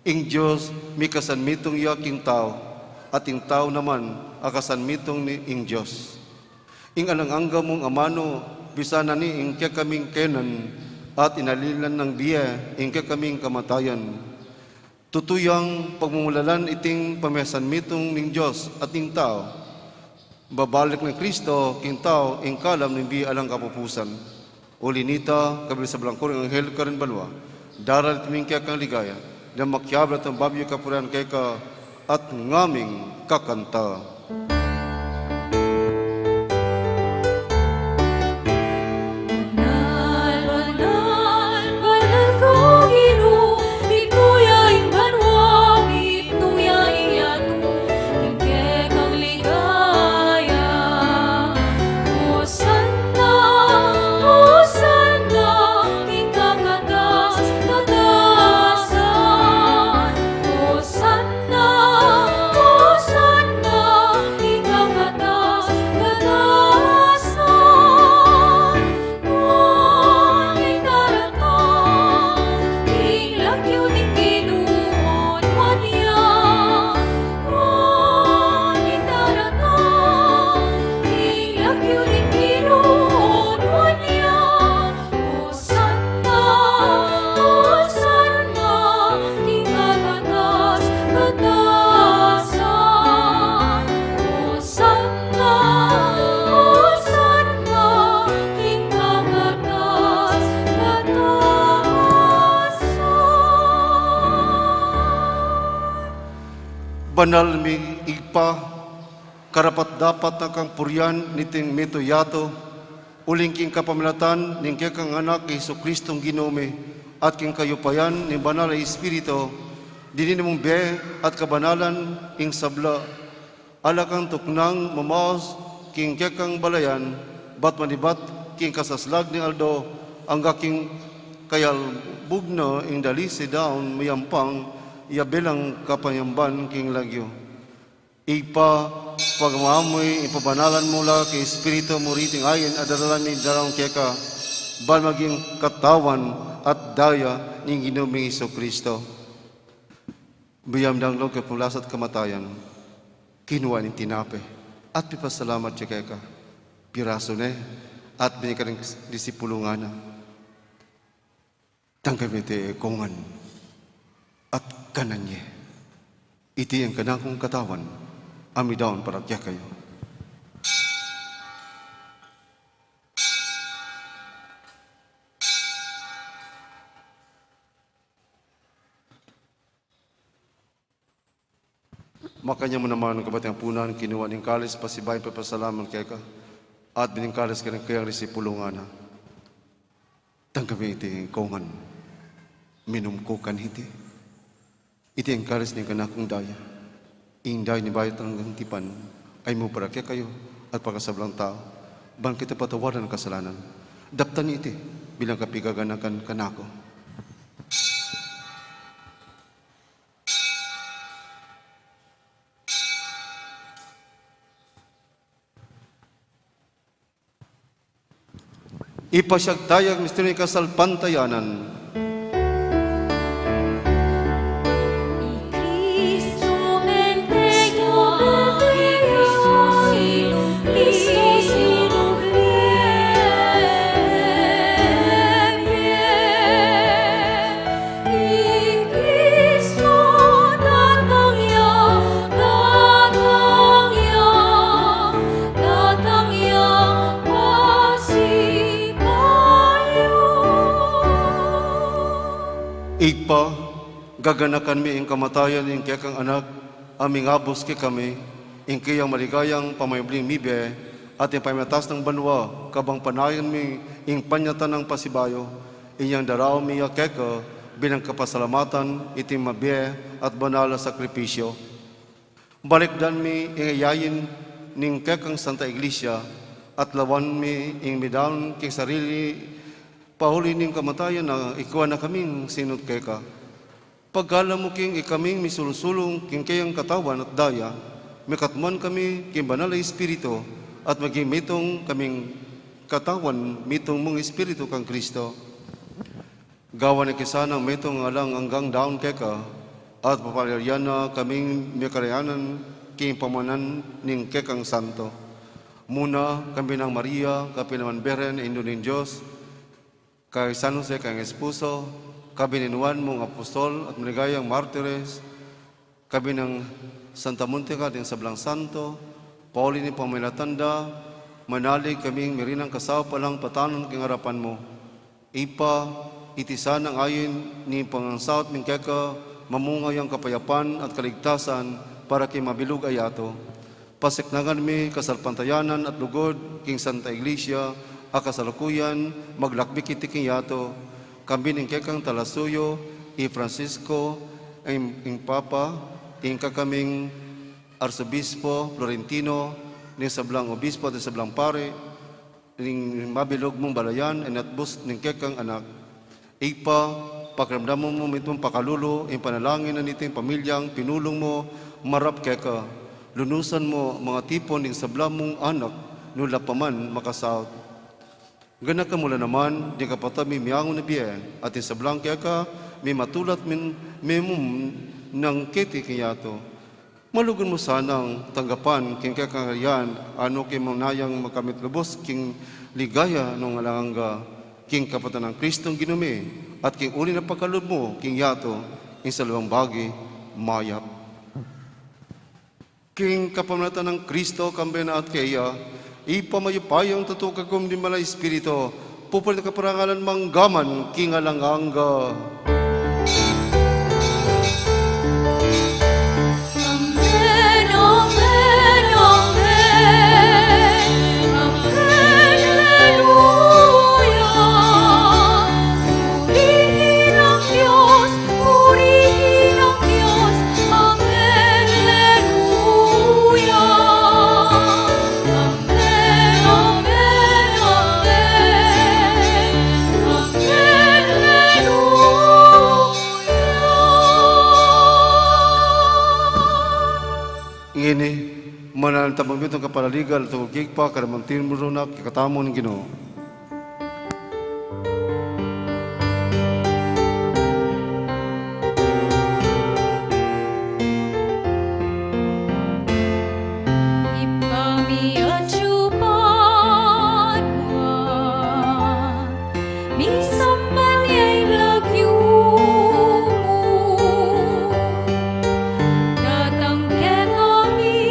Ing Dios mikasanmitung ya king tau, at ing tau naman a kasanmitung ning Dios. Ing alang angga mung amanu, bisan na ni ing kekaming kenan, at inalilan nang bie ing kekaming kamatayan. Tutu yang pagmumulalan iting pamisanmitung ning Dios at ning tau. Babalik nang Kristo king tau ing kalam ning bie alang kapupusan. Uli nita, kabil sablang kuring anghel karin banua, daralit mi king kekang ligaya, deng makiabe at mabibie kapurian keka at ngaming kakanta. Banal, banal, banal ka, O Ginu, mitmu ya ing banua, mitmu ya ing yatu, king kekang ligaya. Hosanna, Hosanna, king kakatas-katasan. Hosanna, Hosanna, king kakatas-katasan. Nuan ing daratang king lagyu ning Ginu, o nuan ya. Nuan ing daratang king lagyu ning Ginu, o nuan ya. Hosanna, Hosanna, king kakatas-katasan. Hosanna, Hosanna, king kakatas-katasan. Banal ming Ibpa, karapat-dapat na kang purian niting metung a yatu, uling king kapamilatan ning kekang Anak, Jesucristong Ginu mi, at king kayupayan ning Banal a Espiritu, dininan mung bie at kabanalan ing sabla. Ala kang tuknang mamaus king kekang balayan, bat manibat king kasaslag ning aldo, angga king kayalbug na ing dalise daun miyampang, ya belang kapanyamban king lagyu. Ibpa, pagmamu ing pabanalan mu la king Espiritu mu riting ain a daralan mi daraun keka, ban maging katawan at daya ning Ginu ming Jesucristo. Biyam dang log king pulas at kamatayan, kinua ne ing tinape, at pipasalamat ya keka, pirasu ne, at binie karing disipulu, ngana: Tanggapan ye iti, e, kongan, at kanan ye. Iti ing kanakung katawan, a midaun para kekayu. Makanyan mu naman, kabatian punan, kinua ne ing kalis, pasibayu ya ing pipasalamat keka, at binie ing kalis karing kayang disipulu, ngana: Tanggapan ye iti, e, kongan, minum ko kaniti. Iti ing kalis ning kanakung daya, ing daya ning bayu at anggang tipan, a mimu para kekayu at para king sablang tau, ban keta patawaran ning kasalanan. Daptan ye iti bilang kapaganakan kanaku. Ipasiag taya ing misteryu ning kasalpantayanan. Gaganakan mi ing kamatayan ning kekang Anak, a mingabus kekami, ing keyang maligayang pamaibling mibie, at ing pamatas nang banua, kabang panayan mi ing panyatang pasibayu, inyang daraun mi ya keka bilang kapasalamatan iting mabie at banal a sakripisyu. Balikdan mi ing yayain ning kekang Santa Iglesia, at lawan mi ing midaun king sarili pauli ning kamatayan na ikua na kaming sinut keka. Pagkalam mu king ikaming misulu-sulu king keyang katawan at daya, mikatmuan kami king Banal a Espiritu, at maging mitung kaming katawan, mitung mung Espiritu kang Kristo. Gawan na ke sanang metung alang anggang daun keka, at papaliarian na kaming mikarayanan king pamanan ning kekang santo. Muna, kang Binang Maria, kapinaman Birhen, Indu ning Dios, kay San Jose, kayang esposo, kang bininuan mung apostol at maligayang martires, kang Binang Santa Monica at ing sablang santo, pauli ning pamilatan da, manalig kaming mirinang kasaup alang patanan king arapan mu. Ibpa, iti sanang ain ning pangasaut mi keka, mamunga yang kapayapan at kaligtasan para king mabilug a yatu. Pasiknangan mi kasalpantayanan at lugud king Santa Iglesia, a kasalukuyan maglakbik iti king yatu, kambe ning kekang talasuyu, i Francisco, ing, ing Papa, ing kekaming Arsobispo Florentino, ning sablang obispo at ning sablang pari, ning mabilug mung balayan, ing atbus ning kekang Anak. Ibpa, pakiramdaman mu miting pakalulu ing panalangin na niting pamilyang pinulung mu marap keka. Lunusan mu mangatipun ning sabla mung anak, nu la pa man makasaut. Ganakan mu la naman ding kapatad mi miangun a bie, at ing sablang keka, mimatulat min, mimum nang keti king yatu. Malugud mu sanang tanggapan king kekang kayarian, a nu ke manayang makamit lubus king ligaya nung alang angga, king kapamilatan nang Kristong Ginu mi, at king uli na pagkalub mu king yatu, ing salwang bagi mayap. King kapamilatan nang Kristo, kambe na at keya, Ibpa mayupayang tutu kagum ning Banal a Espiritu, pupuri at kaparangalan manggaman king alang angga. Amen, amen, amen. Amen, aleluya. Purihin ang Diyos, purihin ang Diyos. Amen, aleluya. Amen, amen, amen. Amen, aleluya. Ngeni, manalangin tamu king kapalaligan at tungkig pa, karamang tinuru na kekatamu ning Ginu. Ibpa mi atyu banua, misamban ya ing lagyu mu, datang kekami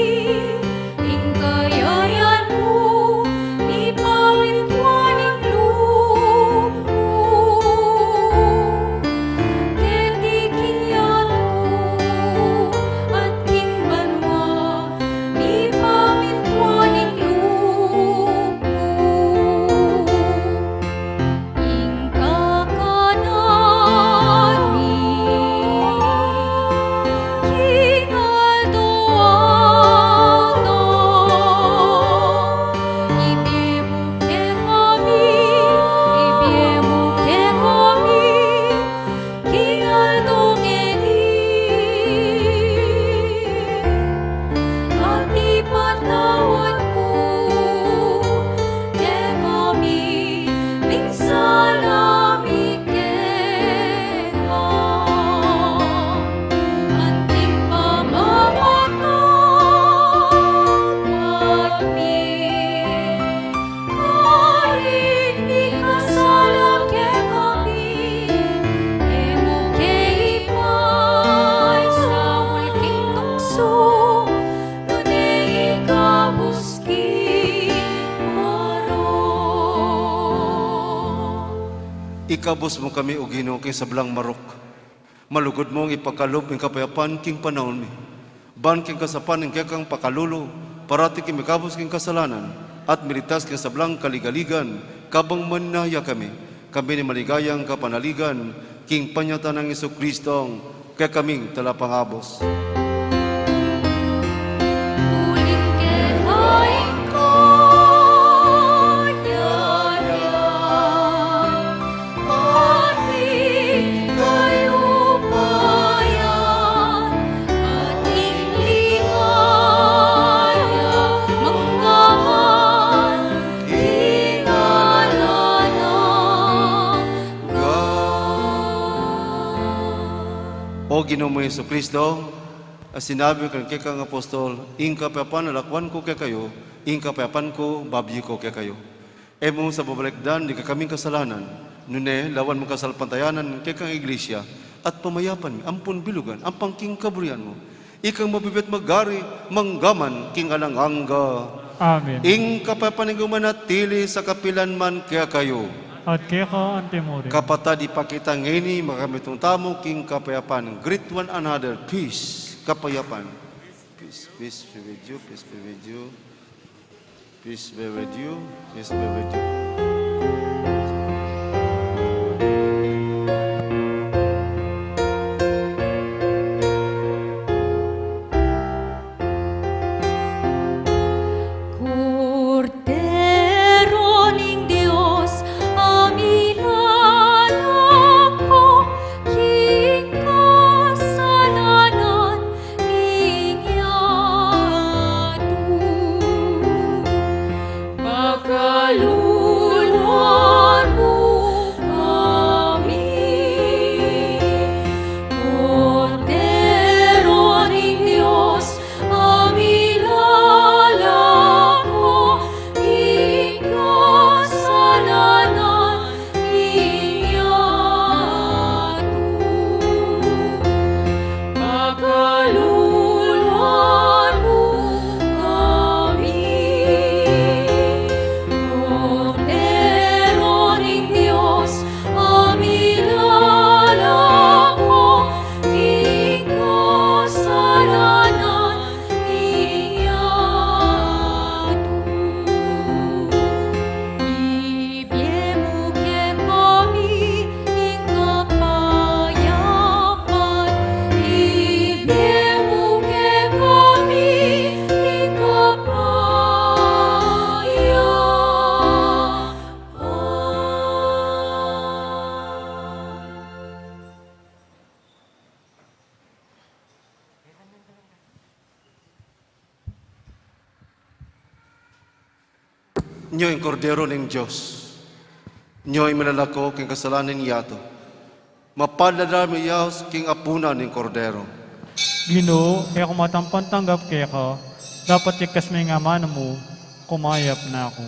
ing kayarian mu, mipamintuan ing lub mu keti king yatu at king banua, mipamintuan ing lub mu. Ing kakanan mi king aldo-aldo, ibie mu kekami, ibie mu kekami, king aldo ngeni. At ipatawad mu kekami ding sala mi keka, anting pamamatawad mi karing mikasala kekami, e mu ke ipaisaul king tuksu, nune ikabus king marok. Ikabus mu kami, O Ginu, king sablang marok. Malugud mung ipakalub ing kapayapan king panaun mi. Ban king kasapan ning kekang pakalulu, parati king mikabus king kasalanan, at miligtas king sablang kaligaligan, kabang manaya kami, kami ning maligayang kapanaligan, king panyatang nang Jesucristo, kekaming talapangabus. Uling keka ing kayarian, at ing kayupayan, at ing ligaya, mangga man king alang angga. O Ginu mung Jesucristo, a sinabi mu king kekang apostol, ing kapayapan lakwan ku kekayu, ing kapayapan ku babie ku kekayu. E mu sa babalikdan ding kekaming kasalanan, nune lawan mu ing kasalpantayanan ning kekang Iglesia, at pamayapan mi ampon bilugan ampang king kaburian mu. Ikang mabibie at magari, mangga man king alang angga. Amen. Ing kapayapan ning Ginu manatili sa kapilan man kekayu. At keka anti mu rin. Kapatad, ipakit ta ngeni, makamitung tamu king kapayapan. Greet one another. Peace. Kapayapan. Peace, peace be with you, peace be with you. Peace be with you, peace be with you. Kordero ning Dios, a milalako king kasalanan ning yatu. Pakaluluan mu kami, Kordero ning Dios, a milalako king kasalanan ning yatu. Pakaluluan mu kami, Kordero ning Dios, a milalako king kasalanan ning yatu. Ibie mu kekami ing kapayapan, ibie mu kekami ing kapayapan. Nyo ing Kordero ning Dios. Nyo ing milalako king kasalanan ning yatu. Mapalad a dalan miyaus king apunan ning Kordero. Ginu, e ku matampan tanggap keka, dapot iktas me ing amanu mu, kumayap na ku.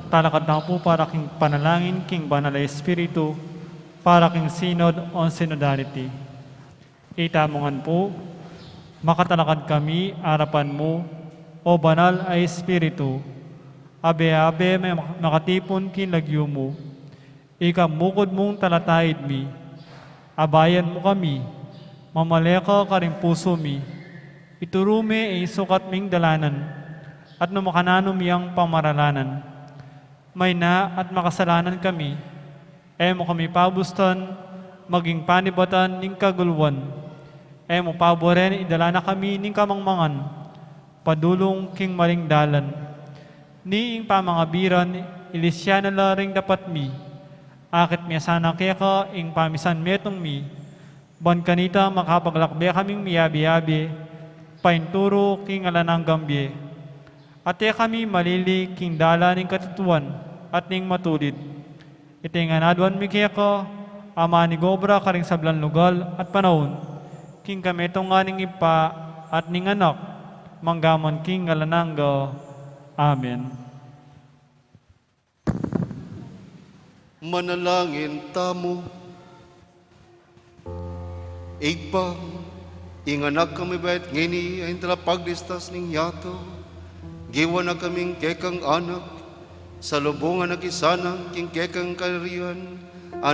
Talakad tamu pu para king panalangin king Banal a Espiritu, para king Synod on Synodality. Itamu ngan pu, makatalakad kami arapan mu, o Banal a Espiritu, abe-abe me-, makatipun king lagyu mu. Ika mukud mung talataid mi, abayan mu kami, mamale ka karing pusu mi, ituru me ing sukat ming dalanan, at no makananu mi yang pamaralanan. Mayna at makasalanan kami, e mu kami pabustan, maging panibatan ning kaguluan. E mu paburen idala na kami ning kamangmangan, padulung king maling dalan. Ni ing pamangabiran, ilisyan na la ring dapat mi. Akit mi sana keka ing pamisan metung mi, ban kanita makapaglakbe kaming miyabe-yabe, painturu king alang anggang bie. At e kami malili king dalan ning katutuan at ning matulid. Iti ngan aduan mi keka, a manigobra karing sablang lugal at panaun, king kametungan ning Ibpa at ning Anak, manggaman king alang angga. Amen. Manalangin tamu. Ibpa, ing Anak a mibait ngeni a ing talapaglistas ning yatu, giwa na kaming kekang anak, salubungan na ki sana king kekang kayarian,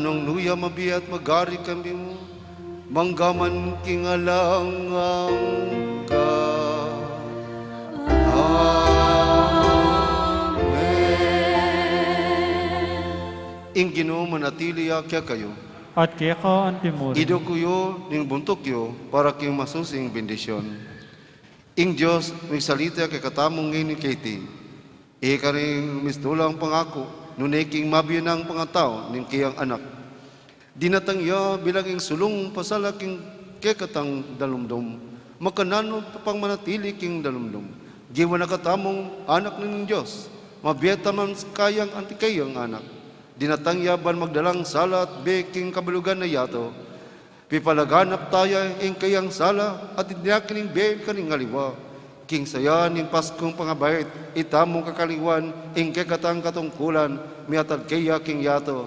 nung nuya mabie at magari kami mu, manggaman king alang angga. Amen. Ing Ginu manatili ya kekayu. At keka antimurin. Iduk yu ning buntuk yu para king masusing bendisyon. Ing Dios migsalita kekatamu ngeni keti. Ika ring mistulang pangaku, nune king mabie nang pangatau ning keyang Anak. Dinatang ya bilang ing sulung pasala king kekatang dalumdum. Makananu pang manatili king dalumdum. Giwa na katamung anak ning Dios. Mabie tamu man kayang anti keyang anak. Dinatang ya ban magdalang sala at bie king kabalugan a yatu. Pipalaganap taya ing keyang sala at inyakit ning bie karing aliwa. King saya ning Paskung pangabait, itamu kakaliwan ing kekatang katungkulan, miatad keya king yatu.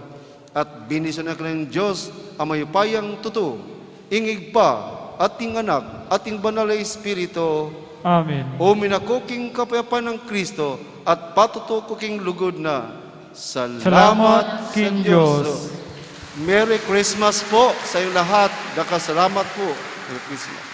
At bendisyonan na ka ning Dios a mayupayang tutu, ing Ibpa, at ing Anak, at ing Banal a Espiritu. Amen. Umiyak ku king kapayapan nang Kristo, at patutu ku king lugud na. Salamat king Dios. Merry Christmas po sa inyong lahat. Dakal a salamat po. Merry Christmas.